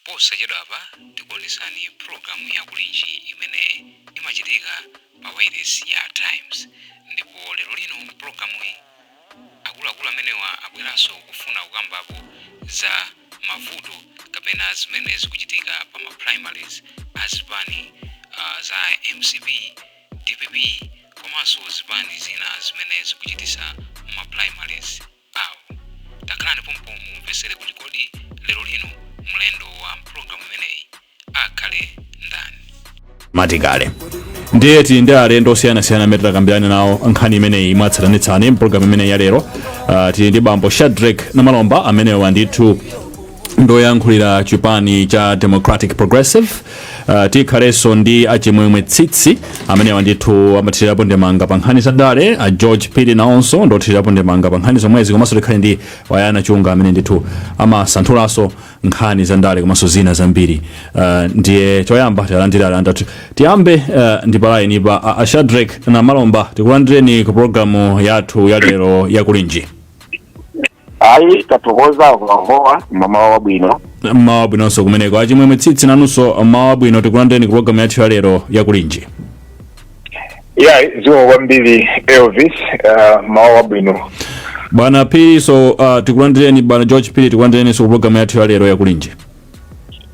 Posachedwapa tikuonesani pulogalamu ya Kulinji imene imachitika pa wailesi ya Times. Ndipo lero lino pulogalamuyi, akuluakulu amenewa abweranso kufuna kukambapo za mavuto kapena zimene zikuchitika pa ma primaries a zipani za MCP, DPP komanso zipani zina zimene zikuchitisa ma primaries awo. Takhalani pompo mumvesere kuti kodi lero lino mlendo wa pulogalamu imeneyi akhale ndani. Matikale ndiye tili ndi alendo osiyanasiyana amene takambirana nawo nkhani imeneyi mwatsatanetsatane mpulogalamu imeneyi ya lero. Tili ndi bambo Shadrack Namalomba, amenewa ndithu ndoyankhulira chipani cha Democratic Progressive. Tikhalenso ndi Achimwemwe Tsitsi, amenewa ndithu amathirirapo ndemanga pa nkhani za ndale. A George Phiri nawonso ndothirirapo ndemanga pa nkhani zomwezi, komanso tikhale ndi Wayana Chunga, amene ndithu amasanthulaso nkhani za ndale komanso zina zambiri. Ndiye choyamba tialandira alendo. Tiyambe ndi pa line pa a Shadrack Namalomba. Tikulandireni ku programu yathu ya lero ya Kulinji. Ayi, tathokoza kulangowa. Mmawa wabwino. Mmawa wabwinonso kumeneko. Achimwemwe Tsitsi, nanunso mmawa wabwino. Tikulandireni ku programu yathu ya lero ya Kulinji. Ya, zikomo kwambiri, Elvis. Mawa wabwino. Bwana Phiri, so tikulandireni. Bwana George Phiri, tikulandireninso ku programu yathu ya lero ya Kulinji.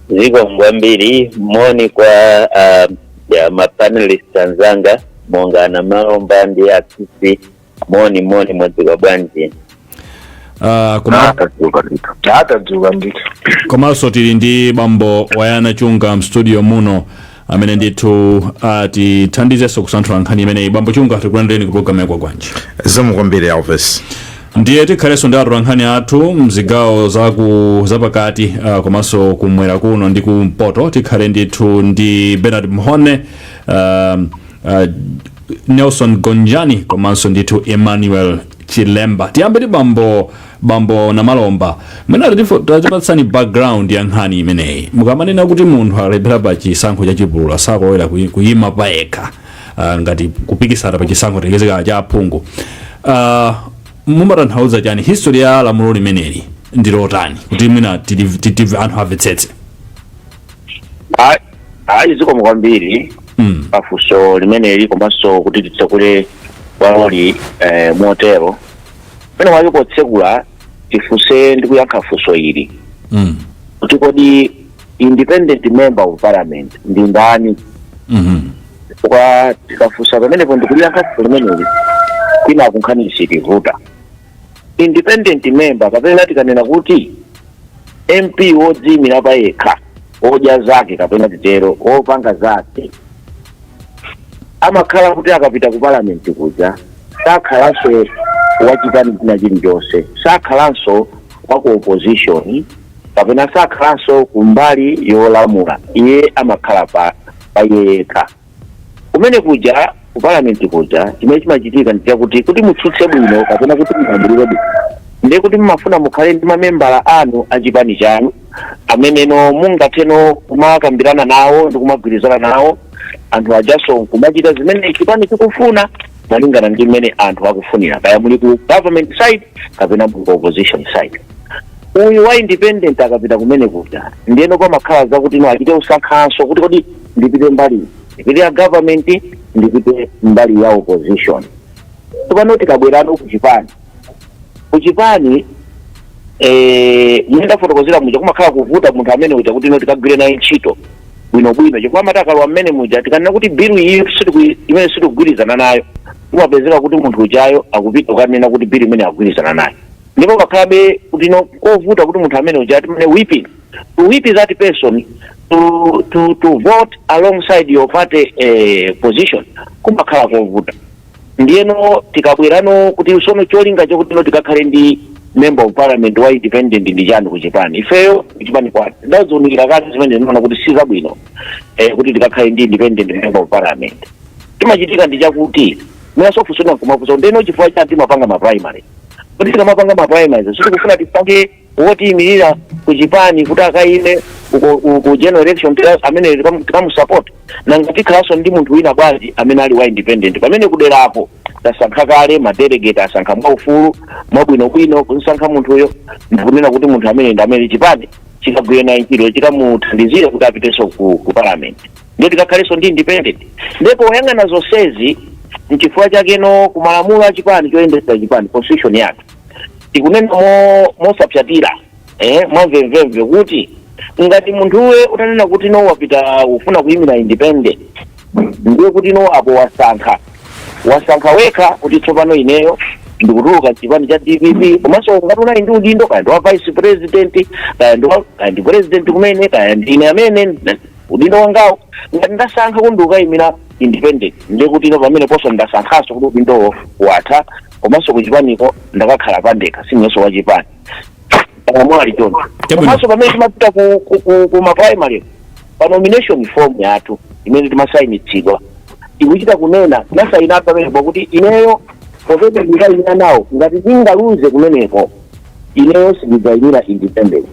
Zikomo kwambiri. Moni kwa ya ma panelist anzanga monga Namalomba ndi Atsitsi. Moni moni, mwadzuka bwanji? Atadzuka ndithu, atadzuka ndithu. Komanso tili ndi bambo Wayana Chunga mstudio muno, amene ndithu atithandizenso kusanthula nkhani imeneyi. Bambo Chunga, tikulandireni ku programu ya Kwagwanji. Zikomo kwambiri, Elvis. Ndiye tikhalenso ndi atolankhani athu mzigawo zaku zapakati komanso kumwera kuno ndi kumpoto. Tikhale ndithu ndi Bernard Mhone, Nelson Gonjani komanso ndithu Emmanuel Chilemba. Tiyambe ndi bambo Namalomba. Mwina tatipatsani background ya nkhani imeneyi. Mukamanena kuti munthu alephera pa chisankho chachipulula, sakulowera kuyima payekha, ngati kupikisana pa chisankho tekezeka cha aphungu, mumatanthauza chani? History ya lamulo limeneli ndi lotani, kuti mwina anthu amvetsetse? Ayi, zikomo kwambiri pafunso limeneli, komanso kuti titsekule bwaloli motero pene mwake potsekula tifunse ndi kuyankha funso ili kuti kodi independent member of parliament ndi ndani? Kwa tikafunsa pamenepo ndikuliyankha funso limeneli, kwina kunkhani sitivuta. Independent member, kapena tikanena kuti MP wodziyimira pa yekha, odya zake, kapena titero wopanga zake, amakhala kuti akapita ku parliament kuja sakhalanso wachipani china chilichonse, sakhalanso wa ku opposition kapena sakhalanso kumbali yolamula. Iye amakhala pa iye yekha kumene kuja ku parliament kuja. Chimene chimachitika ndi chakuti kuti mutsutse bwino kapena kuti mulamulire bwino, ndiye kuti mumafuna mukhale ndi mamembala anu achipani chanu ameneno mungatheno kumakambirana nawo ndi kumagwirizana nawo. Anthu ajaso kumachita zimene chipani chikufuna malingana ndi mmene anthu akufunira, kaya muli ku government side kapena muli ku opposition side. Uyu wa independent akapita kumene kuja, ndiyeno pamakhala zakuti no achite usankhanso kuti kodi ndipite mbali, ndipite ya government, ndipite mbali ya opposition. Tsopano tikabwerano kuchipani, kuchipani mene ndafotokozera muja, kumakhala kuvuta munthu amene uja kuti ino tikagwire naye ntchito bwinobwino, chifukwa amati akalowa mmene muja, tikanena kuti bill iyi imene sitikugwirizana nayo, kumapezeka kuti munthu ujayo akupita kukanena kuti bill imene akugwirizana nayo, ndipo pakhalabe kuti no kovuta kuti munthu amene uja timene whipping, to whip that person to vote alongside your party position, kumakhala kovuta. Ndiyeno tikabwerano kuti sono cholinga chokuti no tikakhale ndi member of parliament wa independent ndi chani kuchipani? Ifeyo kuchipani kwathu ndaziunikira kale zimene zinaona kuti si zabwino kuti tikakhale ndi independent member of parliament. Timachitika ndi chakuti mwinasofunsana kumafunsa, ndeno chifukwa chani timapanga ma primary? Kuti tikamapanga ma primaries, sitikufuna tipange wotiyimirira kuchipani kuti akayime ku general election amene tikamusupport? Nanga tikhalanso ndi munthu wina bwanji amene ali wa independent, pamene kuderako tasankha kale, ma delegate asankha mwaufulu, mwabwinobwino, kunsankha munthuyo ndikunena kuti munthu amene ndi amene chipani Chikagwire naye ntchito, chikamuthandizire kuti apitenso ku parliament, ndiye tikakhalenso ndi independent. Ndipo poyang'ana zonsezi, nchifukwa chakeno kumalamulo a chipani choyendetsa chipani, constitution yathu, tikunena mosapsatira, mwamvemvemve kuti ngati munthuwe utanena kuti no, wapita ufuna kuyimira independent, ndiye kuti no, apo wasankha wekha kuti tsopano ineyo ndikutuluka chipani cha DPP. Komanso ngati unali ndi udindo, kaya ndi wa vice president, kaya ndi president kumene, kaya ndine amene udindo wangawo, ngati ndasankha kuti ndikukayimira independent, ndiye kuti ino pamene ponso ndasankhanso kuti udindowo watha, komanso kuchipaniko ndakakhala pandekha, sinenso wachipani pamwe choncho. Komanso pamene timapita ku ma primary, pa nomination form yathu imene timasayinitsidwa, tikuchita kunena, tinasayina pamenepo kuti ineyo popeza ndikayimira nawo, ngati ndingaluze kumeneko, ineyo sindidzayimira independent.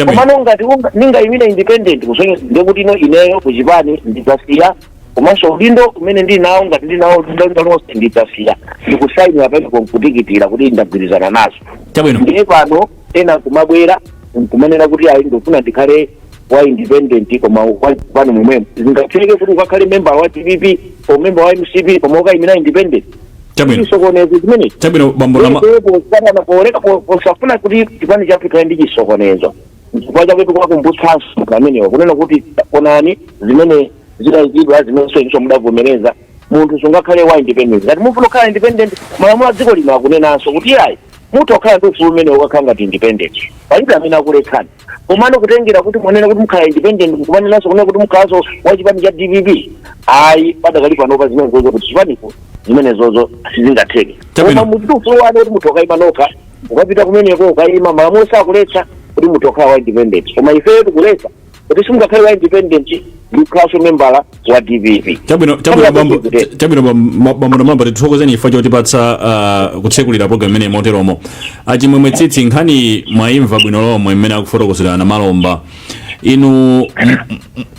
Komano ngati ndingayimira independent, kusonyeza ndiye kuti ino ineyo kuchipani ndidzasiya, komanso udindo umene ndili nawo, ngati ndili nawo udindo lonse, ndidzasiya. Ndikusayinira pamenepo nkutikitira kuti ndagwirizana nazo. Ndiye pano ena kumabwera nkumanena kuti ayi, ndofuna ndikhale wa independent koma pano momwemo. Zingatheke kuti ukakhale member wa DPP o member wa MCP koma ukayimira independent? Chisokonezo chimenechi. Chabwino, bambo Nama. Posatana poleka posafuna kuti chipani chathu chikhale ndi chisokonezo, chifukwa chake tikuwakumbutsanso amenewa kunena kuti onani zimene zidayikidwa, zimenenso inso mudavomereza. Munthu sungakhale wa independent. Ngati mufuna kukhala independent, malamulo a dziko lino akunenanso kuti ayi, mutha kukhala ndi ufulu umene ukakhala ngati independent, palibe amene akuletsani. Komano kutengera kuti munene kuti mukhala independent, kumanenanso kunena kuti mukhalanso wa chipani cha DPP, ayi, padakali panopa zimene zozo kuti chipanipo zimene zozo sizingatheke. Koma muchiti ufulu wanu kuti munthu ukayima nokha, ukapita kumeneko ukayima, malamulo sakuletsa kuti munthu ukhala wa independent. Koma ifeyo tikuletsa kuti simungakhale wa independent ndi kukhalanso membala wa DPP. Chabwino, bambo. Chabwino, bambo Namalomba, tithokozeni chifukwa chotipatsa kutsekulira program imene moteromo. Achimwemwe Tsitsi, nkhani mwayimva bwino lomwe mmene akufotokozera Namalomba. Inu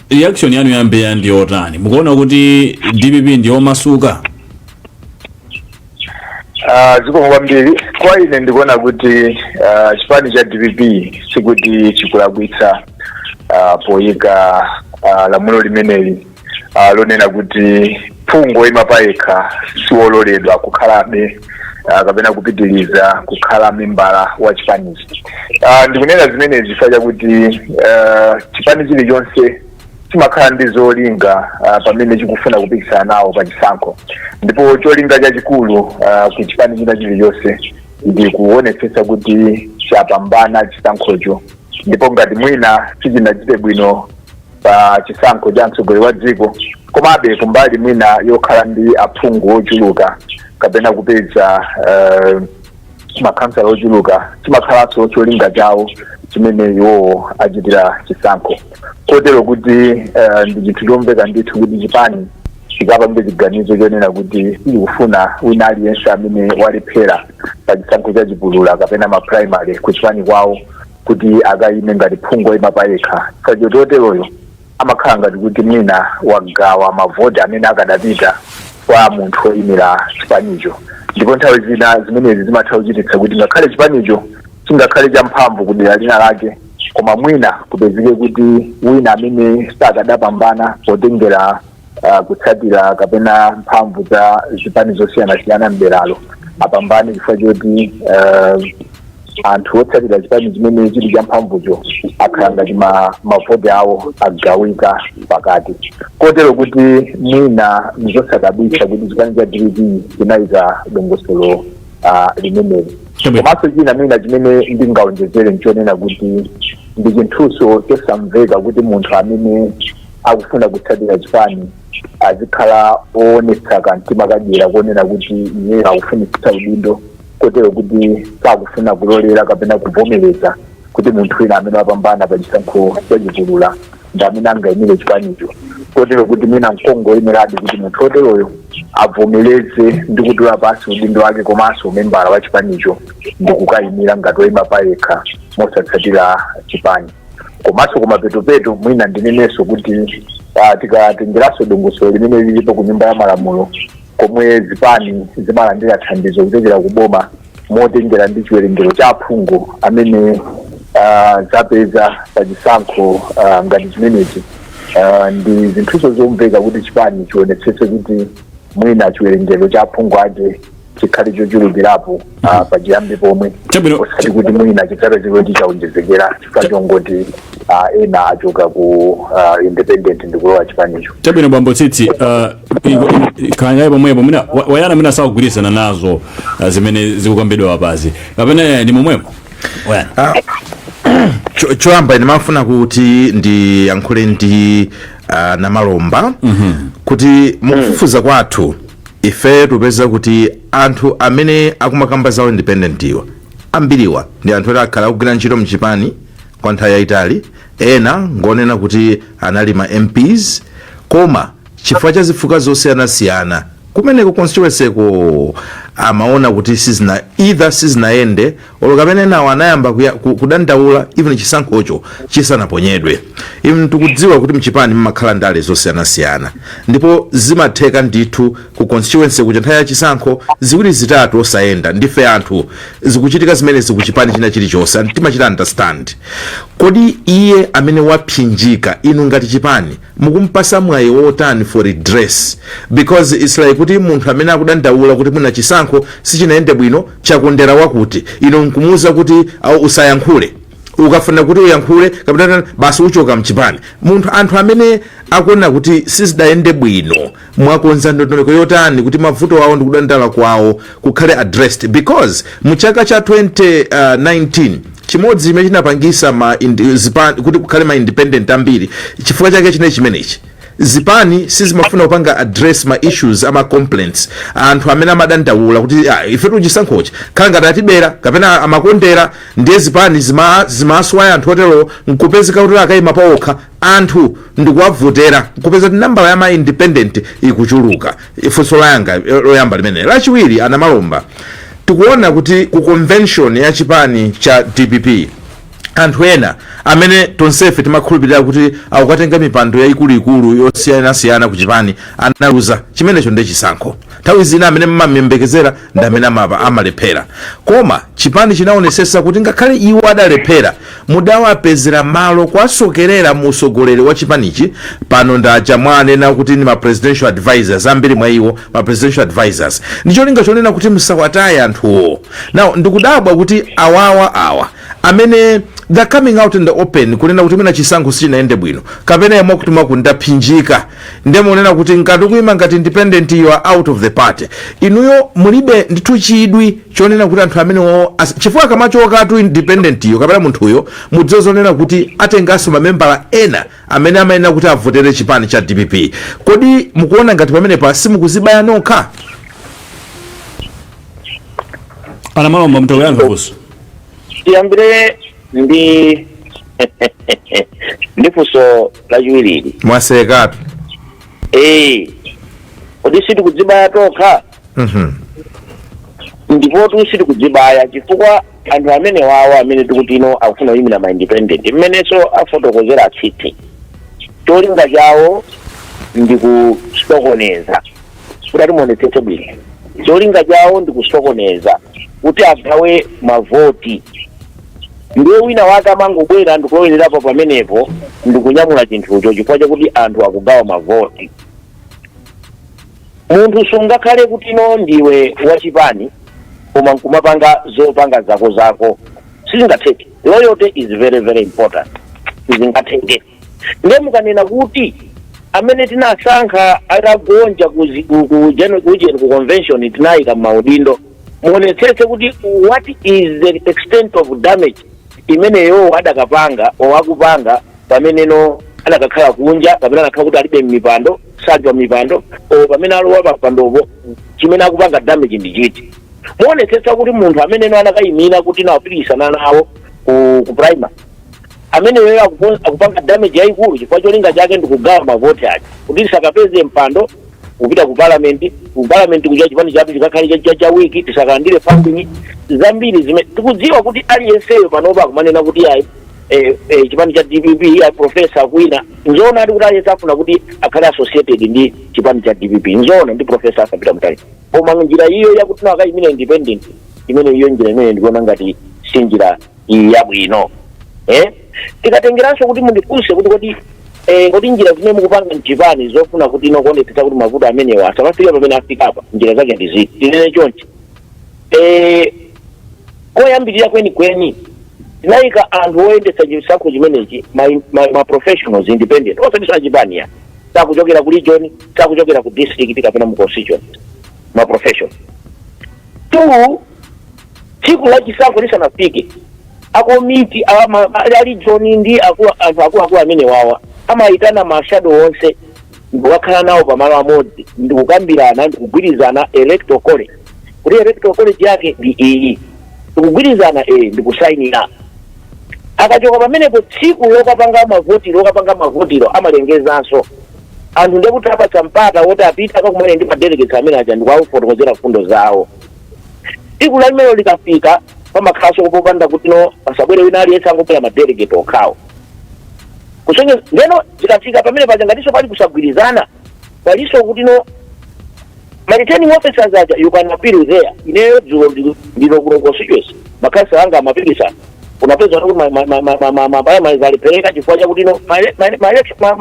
reaction yanu yambeya ndi yotani? Mukuona kuti DPP ndi yomasuka? Zikomo kwambiri. Kwa ine ndikuona kuti chipani cha DPP sikuti chikulakwitsa poyika lamulo limeneli lonena kuti phungu oyima payekha siwololedwa kukhalabe kapena kupitiliza kukhala membala wa chipanichi. Ndikunena zimenezi chifukwa chakuti chipani chilichonse chimakhala ndi zolinga pamene chikufuna kupikisana nawo pa chisankho, ndipo cholinga chachikulu ku chipani china chilichonse ndi kuonetsetsa kuti chapambana chisankhocho. Ndipo ngati mwina sichinachite bwino pa chisankho cha mtsogoleri wa dziko, komabe kumbali mwina yokhala ndi aphungu ochuluka kapena kupeza makhansala ochuluka, chimakhalanso cholinga chawo chimene iwowo achitira chisankho. Kotero kuti ndi chinthu chomveka ndithu kuti chipani chikapange chiganizo chonena kuti sichikufuna wina aliyense amene walephera pa chisankho cha chipulula kapena ma primary ku chipani kwawo kuti akayime ngati phungu oyima payekha, chifukwa choteroyo amakhala ngati kuti mwina wagawa mavoti amene akadapita kwa munthu woyimira chipanicho. Ndipo nthawi zina zimenezi zimatha kuchititsa kuti ngakhale chipanicho chingakhale champhamvu ku dera lina lake, koma mwina kupezeke kuti wina amene sakadapambana potengera kutsatira kapena mphamvu za zipani zosiyanasiyana mderalo apambane, chifukwa choti anthu otsatira chipani chimene chili champhamvucho akhala ngati mavoti awo agawika pakati. Kotero kuti mwina nzosadabwitsa kuti chipani cha DPP chinayika dongosolo limeneli. Komanso china mwina chimene ndingaonjezere nchonena kuti ndi chinthuso chosamveka kuti munthu amene akufuna kutsatira chipani azikhala oonetsa kamtima kadyera konena kuti iye akufunitsitsa udindo, kotero kuti sakufuna kulolera kapena kuvomereza kuti munthu wina amene wapambana pa chisankho chachipulula ndi amene angayimire chipanicho. Kotero kuti mwina nkongoyeneradi kuti munthu oteroyo avomereze ndi kutula pansi udindo wake komanso umembala wa chipanicho ndi kukayimira ngati woyima payekha mosatsatira chipani. Komanso kumapetopeto mwina ndinenenso kuti tikatengeranso dongosolo limene lilipo ku Nyumba ya Malamulo, komwe zipani zimalandira thandizo kuchokera ku boma motengera ndi chiwerengero cha aphungu amene Zapeza pa chisankho ngati chimenechi, ndi zinthuzo zomveka kuti chipani chionetsetse kuti mwina chiwerengero cha aphungu ake chikhale chochulukirapo pachiyambi pomwe, osati kuti mwina chikhale kuti chaonjezekera chifukwa chongoti ena achoka ku independent ndikulowa chipanicho. Chabwino, bambo Tsitsi, khanyayi pomwepo mwina wayana mwina sakugwirizana nazo zimene zikukambidwa apazi, kapena ndi momwemo, wayana? Choyamba ndimafuna kuti ndiyankhule ndi Namalomba kuti mukufufuza kwathu ife tupeza kuti anthu amene akumakamba zawo independent iwa, ambiriwa ndi anthu oti akhala akugwira ntchito mchipani kwa nthawi yayitali. Ena ngonena kuti anali ma MPs, koma chifukwa cha zifukwa zosiyanasiyana kumeneko constituency ko amaona kuti sizina, either sizinayende olo kapena enawo anayamba kudandaula even chisankhocho chisanaponyedwe. Even tikudziwa kuti mchipani mmakhala ndale zosiyanasiyana, ndipo zimatheka ndithu ku constituency kuja nthawi ya chisankho ziwiri zitatu osayenda. Ndife anthu, zikuchitika zimene zikuchipani china chilichonse, and timachita understand. Kodi iye amene wapsinjika, inu ngati chipani mukumpasa mwayi wotani for redress? Because it's like kuti munthu amene akudandaula kuti mwina chisankho sichinayende bwino, chakondera wakuti, inu nkumuwuza kuti au usayankhule, ukafuna kuti uyankhule kapena basi uchoka mchipani. Munthu, anthu amene akuona kuti sizidayende bwino, mwakonza ndondomeko yotani kuti mavuto awo ndi kudandaula kwawo kukhale addressed? Because mu chaka cha 2019 chimodzi chimene chinapangisa ma kuti kukhale ma independent ambiri, chifukwa chake chine chimenechi, zipani sizimafuna kupanga address ma issues ama complaints, anthu amene amadandaula kuti ah, ife tuchisankhochi khala ngati atibera kapena amakondera. Ndiye zipani zimaswaya anthu otero, nkupezeka kuti akayima paokha, anthu ndikuwavotera, nkupeza kuti nambala ya ma independent ikuchuluka. Funso layanga loyamba limene. Lachiwiri, Anamalomba, tikuona kuti ku convention ya chipani cha DPP anthu ena amene tonsefe timakhulupirira kuti akukatenga mipando yayikuluikulu yosiyanasiyana ku chipani analuza. Chimenecho ndi chisankho. Nthawi zina amene mmamuyembekezera ndi amene amalephera, koma chipani chinaonesesa kuti ngakhale iwo adalephera, mudawapezera malo kwasokerera mu usogoleri wa chipanichi. Pano ndacha mwanena kuti ndi ma presidential advisors, ambiri mwa iwo ma presidential advisors, ndi cholinga chonena kuti musawataye anthuwo. Now ndikudabwa kuti awawa awa amene they're coming out in the open kunena kuti mwina chisankho sichinayende bwino kapena yemwe kuti mwakundaphinjika, ndiye munena kuti ngati ukuyima ngati independent, you are out of the party. Inuyo mulibe ndithu chidwi chonena kuti anthu amenewo chifukwa akamachokatu independent iyo kapena munthuyo, mudziwe zonena kuti atenganso mamembala ena amene amayenera kuti avotere chipani cha DPP. Kodi mukuona ngati pamenepa simukuzibaya nokha? Anamalomba, mtakuyankha funso. Tiyambire ndi funso lachiwiriri. Mwasekatu. Eh, kodi sitikudzibaya tokha? Ndipotu sitikudzibaya, chifukwa anthu amene wawo amene tikuti ino akufuna kuyimira ma independent, mmenenso afotokozera Atsitsi, cholinga chawo ndi kusokoneza. Kuti atimuonetsetse bwino, cholinga chawo ndi kusokoneza kuti agawe mavoti. Ndiye wina wake amangobwera ndikulowererapo pamenepo ndikunyamula chinthucho, chifukwa chakuti anthu akugawa mavoti. Munthu sungakhale kuti no ndiwe wachipani koma nkumapanga zopanga zako zako, sizingatheke. Loyalty is very very important, sizingatheke. Ndiye mukanena kuti amene tinasankha atagonja ku convention tinayika m'maudindo, muonetsetse kuti what is the extent of damage imeneyo adakapanga owakupanga pameneno adakakhala kunja, kapena adakhala kuti alibe mipando, sali pa mipando, o pamene alowa pa mpandopo chimene akupanga damage ndi chiti. Muonetsetsa kuti munthu ameneno anakayimira kuti nawapikisana nawo ku primary, ameneyo akupanga damage yayikulu, chifukwa cholinga chake ndikugawa mavoti ake kuti tisakapeze mpando kupita ku parliament. Ku parliament kuja chipani chathu chikakhale cha weak, tisakalandire funding zambiri zimene tikudziwa kuti aliyenseyo panopa akumanena kuti ayi, chipani cha DPP ya professor kwina. Nzoona ati kuti aliyense afuna kuti akhale associated ndi chipani cha DPP, nzoona, ndi Professor Arthur Peter Mutharika, koma njira iyo yakuti no akayimira independent, imene iyo njira imene ndikuona ngati si njira yabwino. Tikatengeranso kuti mundifunse kuti kodi kodi njira zimene mukupanga mchipani zofuna kuti ino kuonetsetsa kuti mavuto amenewa asamafike pamene afikapa, njira zake ndi ziti? Tinene chonchi, koyambirira kwenikweni tinayika anthu oyendetsa chisankho chimenechi, ma professionals independent, osati achipani ya, sakuchokera ku region, sakuchokera ku district kapena mu constituency, ma professional. Two, tsiku la chisankho lisanafike, akomiti a region ndi anthu akuluakulu amene wawa amayitana ma shadow onse ndikukakhala nawo pamalo amodzi, ndikukambirana, ndikugwirizana electoral college, kuti electoral college yake ndi iyi, ndikugwirizana, ndikusayinira. Akachoka pamenepo, tsiku lokapanga mavotiro amalengezanso anthu, ndekuti apatsa mpata woti apite akakumane ndi madelegates amene aja ndikuwafotokozera fundo zawo. Tsiku la limene likafika, pamakhalanso popanda kuti no pasabwere wina aliyense, angobwera madelegate okhawo. Kusonyeza ndeno zikafika pamene paja, ngatinso pali kusagwirizana, palinso kuti no ma returning officers aja, you can appeal there. Ineyo dzulo ndilo kuno constituency, makhansala anga amapikisana, unapeza kuti malepereka chifukwa chakuti no ma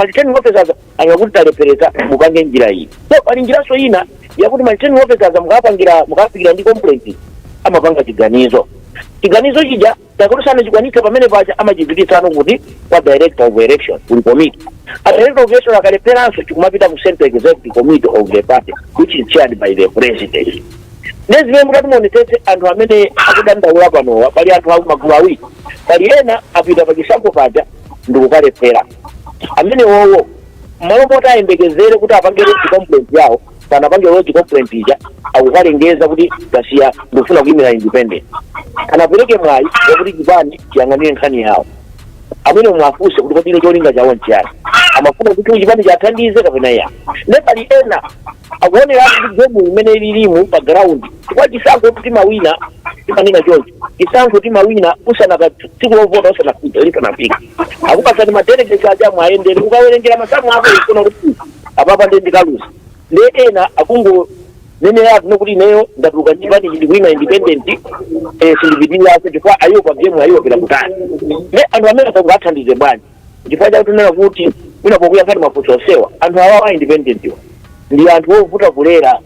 returning officers angakuti talepereka, mupange njira iyi. So pali njiranso ina yakuti ma returning officers mukapangira, mukafikira ndi complaint, amapanga chiganizo. Chiganizo chija takuti sanachikwanitsa pamene paja, amachipititsano kuti kwa director of election, kuli committee. A director of election akaleperanso, chikumapita ku central executive committee of the party, which is chaired by the president. Ndezimene mutati muonetsetse, anthu amene akudandaula panowa, pali anthu aku magulu awiri. Pali ena apita pachisankho paja ndikukalephera. Amene wowo, mmalo moti ayembekezere kuti apange lodge complaint yawo, sanapange lodge complaint ija, akukalengeza kuti tasiya, ndikufuna kuyimira independent. Anapereke mwayi wakuti chipani chiyang'anire nkhani yawo. Amene mwafunse kuti kodi cholinga chawo nchiyani? Amafuna kuti chipani chathandize kapena iya? Ne pali ena akuonera kuti game imene ililimu pa ground, chifukwa chisankho timawina, timanena choncho, chisankho timawina usanaka tsiku lovota usanafika, lisanafika, akupatsani madelegates aja, mwayendere, ukawerengera masamu ako ikona kuti apapa ndi ndikaluza. Ndi ena akungo nenera nokuti ineyo ndatuluka chipani, ndikuyima independent, sindipitiriraso chifukwa ayiwo pa game ayiwo pera kutani. Ne anthu amene atangathandize bwanji? Chifukwa chakuti nena kuti mwina pokuyankhani mafunso onsewa, anthu awawa independent iwa ndi anthu ovuta kulera.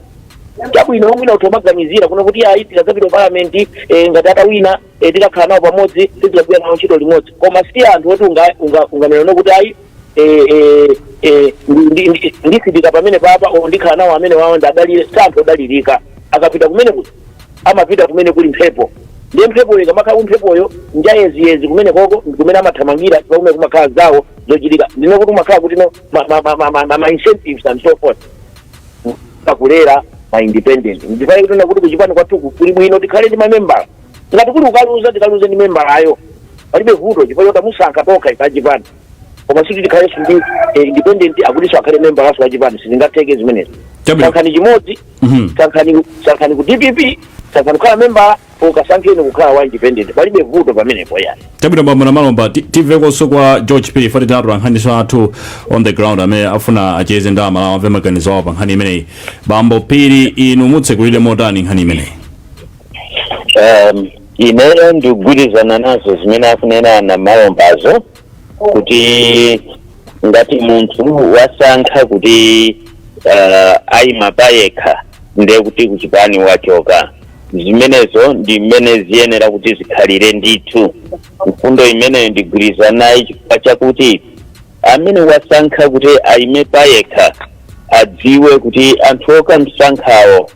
Chabwino, mwina uthu omaganizira kuno kuti ayi, tikadzapita parliament, ngati atawina, tikakhala nawo pamodzi, tidzagwira nawo ntchito limodzi, koma si anthu oti unganene kuti ayi, ndisitika pamene papa o ndikhala nawo amene wawo ndadalire. Si anthu odalirika. Akapita kumene kuti amapita kumene kuli mphepo, ndiye mphepoyo ikamakhala kumphepoyo njayeziyezi kumene koko ndi kumene amathamangira, chifukwa kumene kumakhala zawo zochitika, ndine kuti kumakhala kuti no ma incentives and so forth. Kakulera ma independent, ndifane kuti kuti kuchipani kwathuku kuli bwino tikhale ndi mamembala. Ngati kuli ukaluza, tikaluze ndi membalayo, palibe vuto, chifukwa choti tamusankha tokha ife achipani. Koma sikuti tikhalenso ndi independent akutinso akhale membalaso wachipani, sizingatheke zimenezo. Chabwino. Sankhani chimodzi. Sankhani, sankhani ku DPP, sankhani kukhala membala, ukasankheni kukhala wa independent, palibe vuto pamenepo yani. Chabwino, bambo Namalomba, timvekonso kwa George Phiri fatitatu ankhaniso athu on the ground amene afuna acheze ndi Amalawi, amve maganizo awo pa nkhani imeneyi. Bambo Phiri, inu mutsekulire motani nkhani imeneyi? Ineyo ndikugwirizana nazo zimene akunena Namalombazo, kuti ngati munthu wasankha kuti ayima payekha, ndiye kuti kuchipani wachoka. Zimenezo ndi mmene ziyenera kuti zikhalire ndithu. Mfundo imeneyo ndigwirizana nayo, chifukwa chakuti amene wasankha kuti ayime payekha adziwe kuti anthu okamsankhawo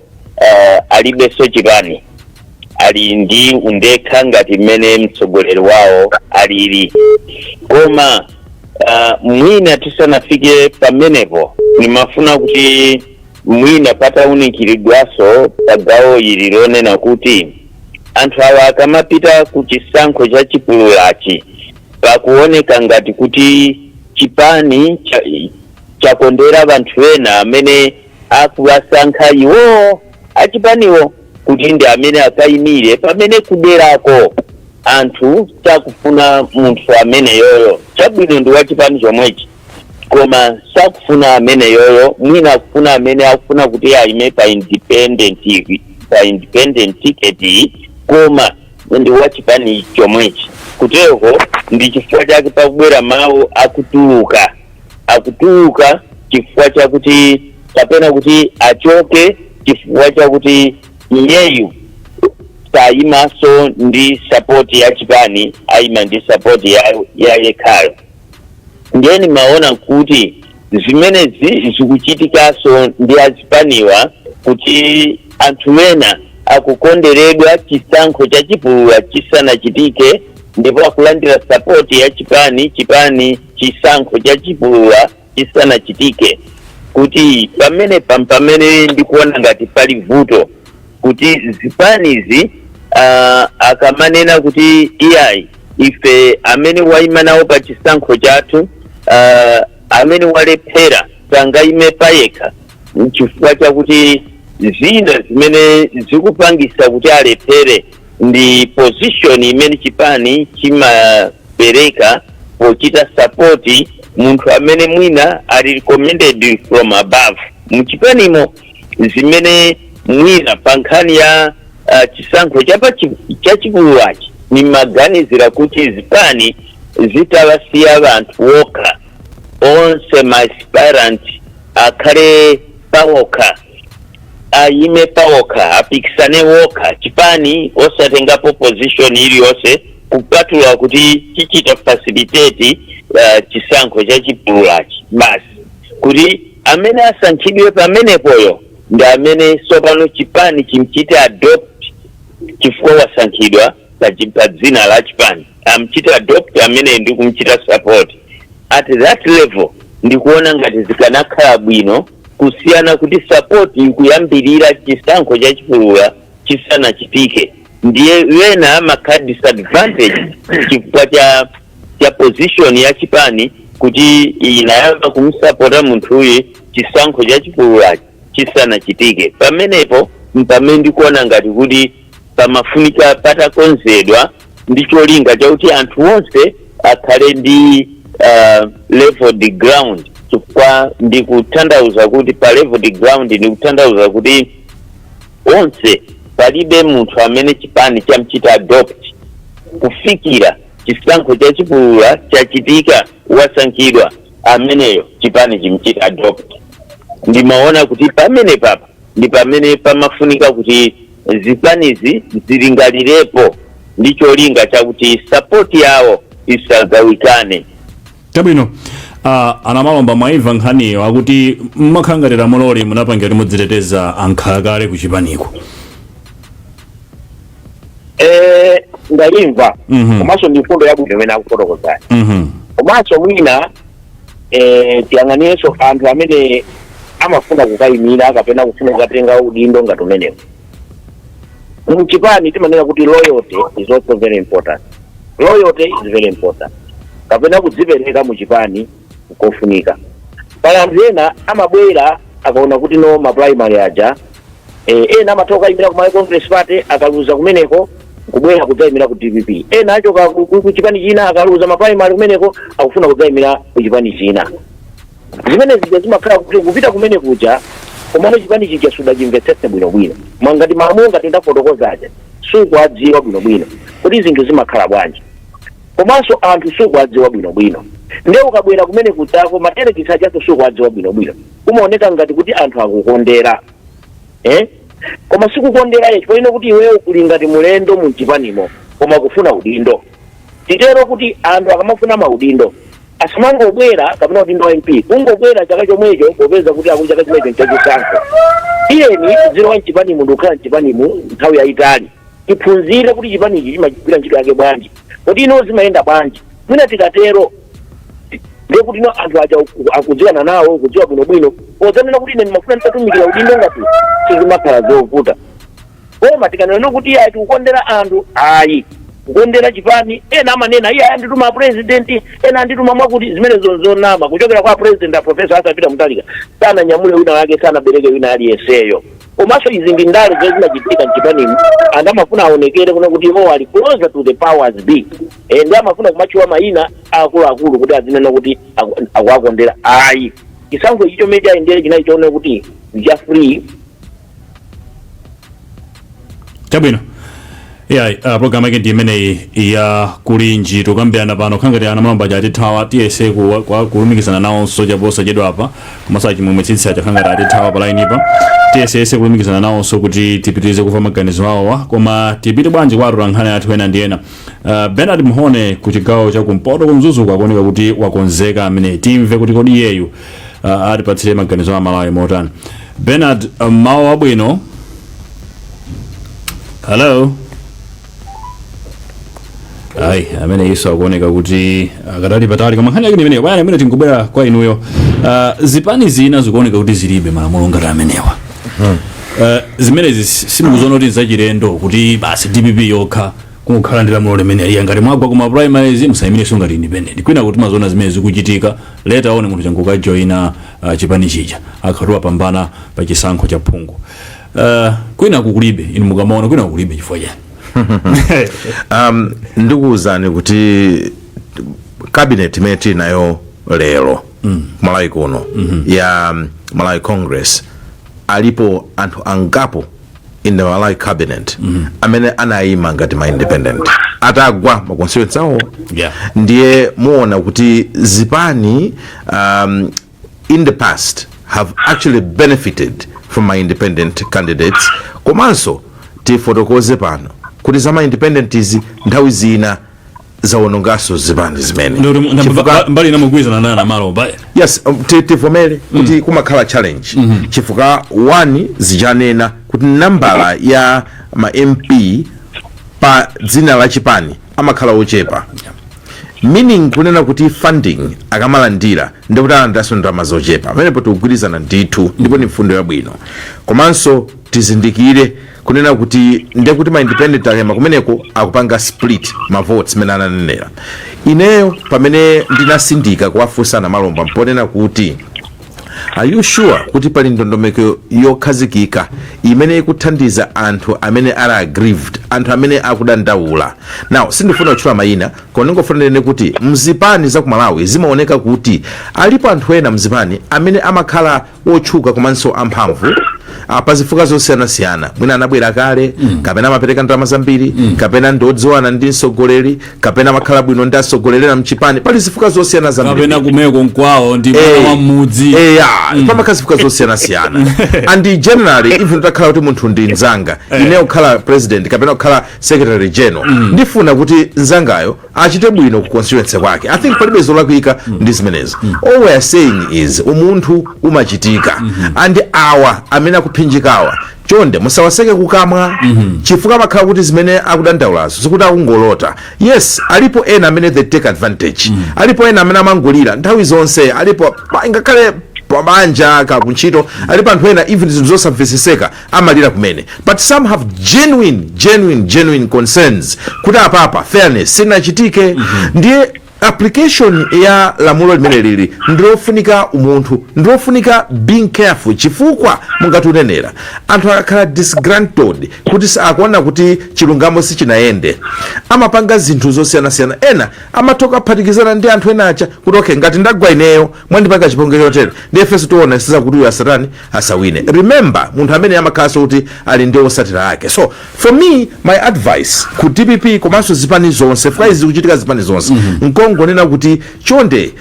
alibenso chipani, ali ndi undekha ngati mmene mtsogoleri wawo alili. Koma mwina tisanafike pamenepo, nimafuna kuti mwina patawunikiridwaso pa gawo ili lonena kuti anthu awa akamapita ku chisankho cha chipululachi, pakuoneka ngati kuti chipani chakondera anthu ena amene akuwasankha iwo achipaniwo kuti ndi amene akayimire, pamene kuderako anthu sakufuna munthu ameneyoyo. Chabwino, ndi wachipani chomwechi, koma sakufuna ameneyoyo, mwina akufuna amene akufuna kuti ayime pa independent ticket, koma ndi wachipani chomwechi. Kutanthauza kuti Kuteroko ndi chifukwa chake pakubwera mawu akutuluka, akutuluka chifukwa chakuti, kapena kuti achoke chifukwa chakuti iyeyu sayimanso ndi support ya chipani, ayima ndi support ya yekhayo. Ndiye nimaona kuti zimenezi zikuchitikanso ndi azipaniwa, kuti anthu ena akukonderedwa chisankho cha chipulula chisanachitike, ndipo akulandira support ya chipani chisankho cha chipulula chisanachitike. Kuti pamene pamene ndikuona ngati pali vuto, kuti zipanizi akamanena kuti iyayi, ife amene wayima nawo pa chisankho chathu, amene walephera sangayime payekha chifukwa chakuti zina zimene zikupangisa kuti alephere ndi position imene chipani chimapereka pochita support munthu amene mwina ali recommended from above muchipanimo, zimene mwina pa nkhani ya chisankho chachipululachi nimaganizira kuti zipani zitawasiya anthu wokha, onse ma aspirant akhale pawokha, ayime pawokha, apikisane wokha, chipani osatengapo position iliyonse kupatula kuti chichita facilitate chisankho cha chipululachi basi, kuti amene asankhidwe pamenepoyo ndi amene tsopano chipani chimchite adopt chifukwa wasankhidwa pa dzina la chipani, amchite adopt amene ndi kumchita support at that level. Ndikuona ngati zikanakhala bwino kusiyana kuti support ikuyambirira chisankho cha chipulula chisanachitike, ndiye wena amakhala disadvantage chifukwa cha position ya chipani, kuti inayamba kumsapota munthuyu chisankho cha chipulula chisanachitike. Pamenepo mpamene ndikuona ngati kuti pamafunika patakonzedwa ndi cholinga chakuti anthu onse akhale ndi leveled ground, chifukwa ndikutanthauza kuti pa leveled ground ndikutanthauza kuti onse, palibe munthu amene chipani chamchita adopt kufikira chisankho cha chipulula chachitika, wasankhidwa ameneyo, chipani chimchita adopt. Ndimaona kuti pamene papa ndi pamene pamafunika kuti zipanizi zilingalirepo ndi cholinga chakuti support yawo isagawikane. Chabwino. Anamalomba, mwaimva nkhaniyo, akuti mmakhala ngati lamuloli munapangira kuti mudziteteza ankhalakale ku chipaniko. Ndalimva. Komanso ndi mfundo yabwino imene akufotokozani. Komanso mwina tiyang'anirenso anthu amene amafuna kukayimira kapena kufuna kukatenga udindo ngati umenewo mchipani. Timanena kuti loyalty is also very important. Loyalty is very important, kapena kudzipereka muchipani kofunika. Pali anthu ena amabwera akaona kuti no, ma primary aja, ena amatha kukayimira ku Malawi Congress Party, akaluza kumeneko kubwera kudzayimira ku DPP. Ena achoka ku chipani china, akaluza ma primary kumeneko akufuna kudzayimira ku chipani china. Zimene zija zimakhala kuti kupita kumene kuja, komano chipani chija sudachimvetsetse bwinobwino, mwangati malamulo ngati ndafotokozaja sukuadziwa bwinobwino kuti zinthu zimakhala bwanji, komanso anthu sukuadziwa bwinobwino. Ndiye ukabwera kumene kudzako, materekisi ajaso sukuadziwa bwinobwino, kumaoneka ngati kuti anthu akukondera, eh? Koma sikukondera chifukwa ino kuti iweyo uli ngati mulendo mu chipanimo koma kufuna udindo. Titero kuti anthu akamafuna maudindo asamangobwera, kapena udindo wa MP kungobwera chaka chomwecho popeza kuti akuti chaka chomwecho nchachisankho. Tiyeni zilowa mchipanimu ndikukhala mchipanimu nthawi yayitali, tiphunzire kuti chipanichi chimagwira ntchito yake bwanji, kuti ino zimayenda bwanji. Mwina tikatero ndiye kuti no, anthu aja akudziwana nawo, kudziwa bwinobwino, podzanena kuti ine ndimafuna nditatumikira udindo ngati, sizimakhala zovuta. Koma tikanena kuti ayi, tikukondera anthu, ayi, kukondera chipani, ena amanena iye andituma president, ena andituma mwakuti, zimene zonama kuchokera kwa president a Professor Arthur Peter Mutharika sananyamule wina wake, sanabereke wina aliyenseyo. Komanso izi ndi ndale zomwe zimachitika mchipanimu. Anthu amafuna aonekere kuna kuti iwo ali closer to the powers be, ndi amafuna kumatchuwa mayina akuluakulu kuti azinena kuti akuakondera. Ayi, chisankho ichi chomwe chayendere chinali choona kuti cha free. Chabwino. Yeah, program yake ndi imeneyi ya Kulinji. Tukambirana pano khangati a Namalomba atithawa. Tiyese kulumikizana nawonso chaposachedwa apa, komanso achimwemwe tsitsi achakhangati atithawa pa line pa. Tiyesese kulumikizana nawonso kuti tipitirize kumva maganizo awowa, koma tipite bwanji kwa atolankhani athu ena ndi ena. Bernard Mhone ku chigawo chakumpoto kumzuzu akuoneka kuti wakonzeka amene. Timve kuti kodi iyeyu atipatsire maganizo a Malawi motani. Bernard, mawu abwino. Hello. Ayi, amene iso akuoneka kuti akatali patali, koma nkhani yake ndi imeneyo. Bwana, amene tingobwera kwa inuyo, zipani zina zikuoneka kuti zilibe malamulo ngati amenewa. Zimenezi simukuzoona kuti nzachilendo, kuti basi DPP yokha kungokhala ndi lamulo limene liya, ngati mwagwa kuma primaries musayimirenso ngati independent, kwina kuti mazoona zimene zikuchitika later on munthu changukajoyina chipani chija akhati wapambana pa chisankho cha phungu? Kwina kukulibe, inu mukamaona kwina kukulibe chifukwa chani? Ndikuwuzani kuti cabinet imene tili nayo lero Malawi kuno ya Malawi Congress, alipo anthu angapo in the Malawi cabinet amene anayima ngati ma independent atagwa ma constituency awo. Ndiye muona kuti zipani in the past have actually benefited from ma independent candidates. Komanso tifotokoze pano kuti za ma independent izi nthawi zina zawononganso zipani zimene Mbali inamugwirizana naye Namalomba. Yes, tivomere kuti kumakhala challenge, chifukwa one, zichanena kuti nambala ya ma MP pa dzina la chipani amakhala ochepa, meaning kunena kuti funding akamalandira ndikuti alandiranso ndalama zochepa. Pamenepo tikugwirizana ndithu, ndipo ni mfundo yabwino. Komanso tizindikire kunena kuti ndekuti ma independent akayima kumeneko akupanga split ma votes mene ananenera. Ineyo pamene ndinasindika kuwafunsa Namalomba mponena kuti, "Are you sure kuti pali ndondomeko yokhazikika imene ikuthandiza anthu amene ali aggrieved, anthu amene akudandaula?" Now, sindifuna kutchula mayina, koma ndingofuna ndinene kuti mzipani za ku Malawi zimaoneka kuti alipo anthu ena mzipani amene amakhala otchuka komanso amphamvu pa zifukwa zosiyanasiyana. Mwina anabwera kale, kapena amapereka ndalama zambiri, kapena ndiodziwana ndi mtsogoleri, kapena amakhala bwino ndi atsogoleri mchipani. Pali zifukwa zosiyana zambiri. Kapena kumeko nkwawo, ndi mwana wa mmudzi. Eya, pamakhala zifukwa zosiyanasiyana. And generally, even utakhala kuti munthu ndi mzanga, ine kukhala president kapena kukhala secretary general, ndifuna kuti mzangayo achite bwino ku constituency kwake. I think palibe zolakwika ndi zimenezo. All we are saying is umunthu umachitika, and awa amene akuphinjikawa, chonde musawaseke kukamwa, chifukwa amakhala kuti zimene akudandaulazo zikuti akungolota. Yes, alipo ena amene they take advantage, alipo ena amene amangulira nthawi zonse, alipo ngakhale pabanja ka kuntchito, alipo anthu ena even zinthu zosamveseseka amalira kumene. But some have genuine, genuine, genuine concerns kuti apapa fairness sinachitike. Ndiye application ya lamulo limene lili ndilofunika umunthu, ndilofunika being careful, chifukwa mungatunenera anthu akakhala disgruntled kuti akuona kuti chilungamo sichinayende, amapanga zinthu zosiyanasiyana. Ena amathoka kuphatikizana ndi anthu ena acha kuti, "Okay, ngati ndagwa ineyo, mwandipanga chipongwe chotere, ndiye ifenso tiona siza kuti uyu asatani, asawine." Remember, munthu amene amakhalanso kuti ali ndi osatira ake. So for me, my advice ku DPP komanso zipani zonse, fika izi zikuchitika zipani zonse, nkongonena kuti chonde,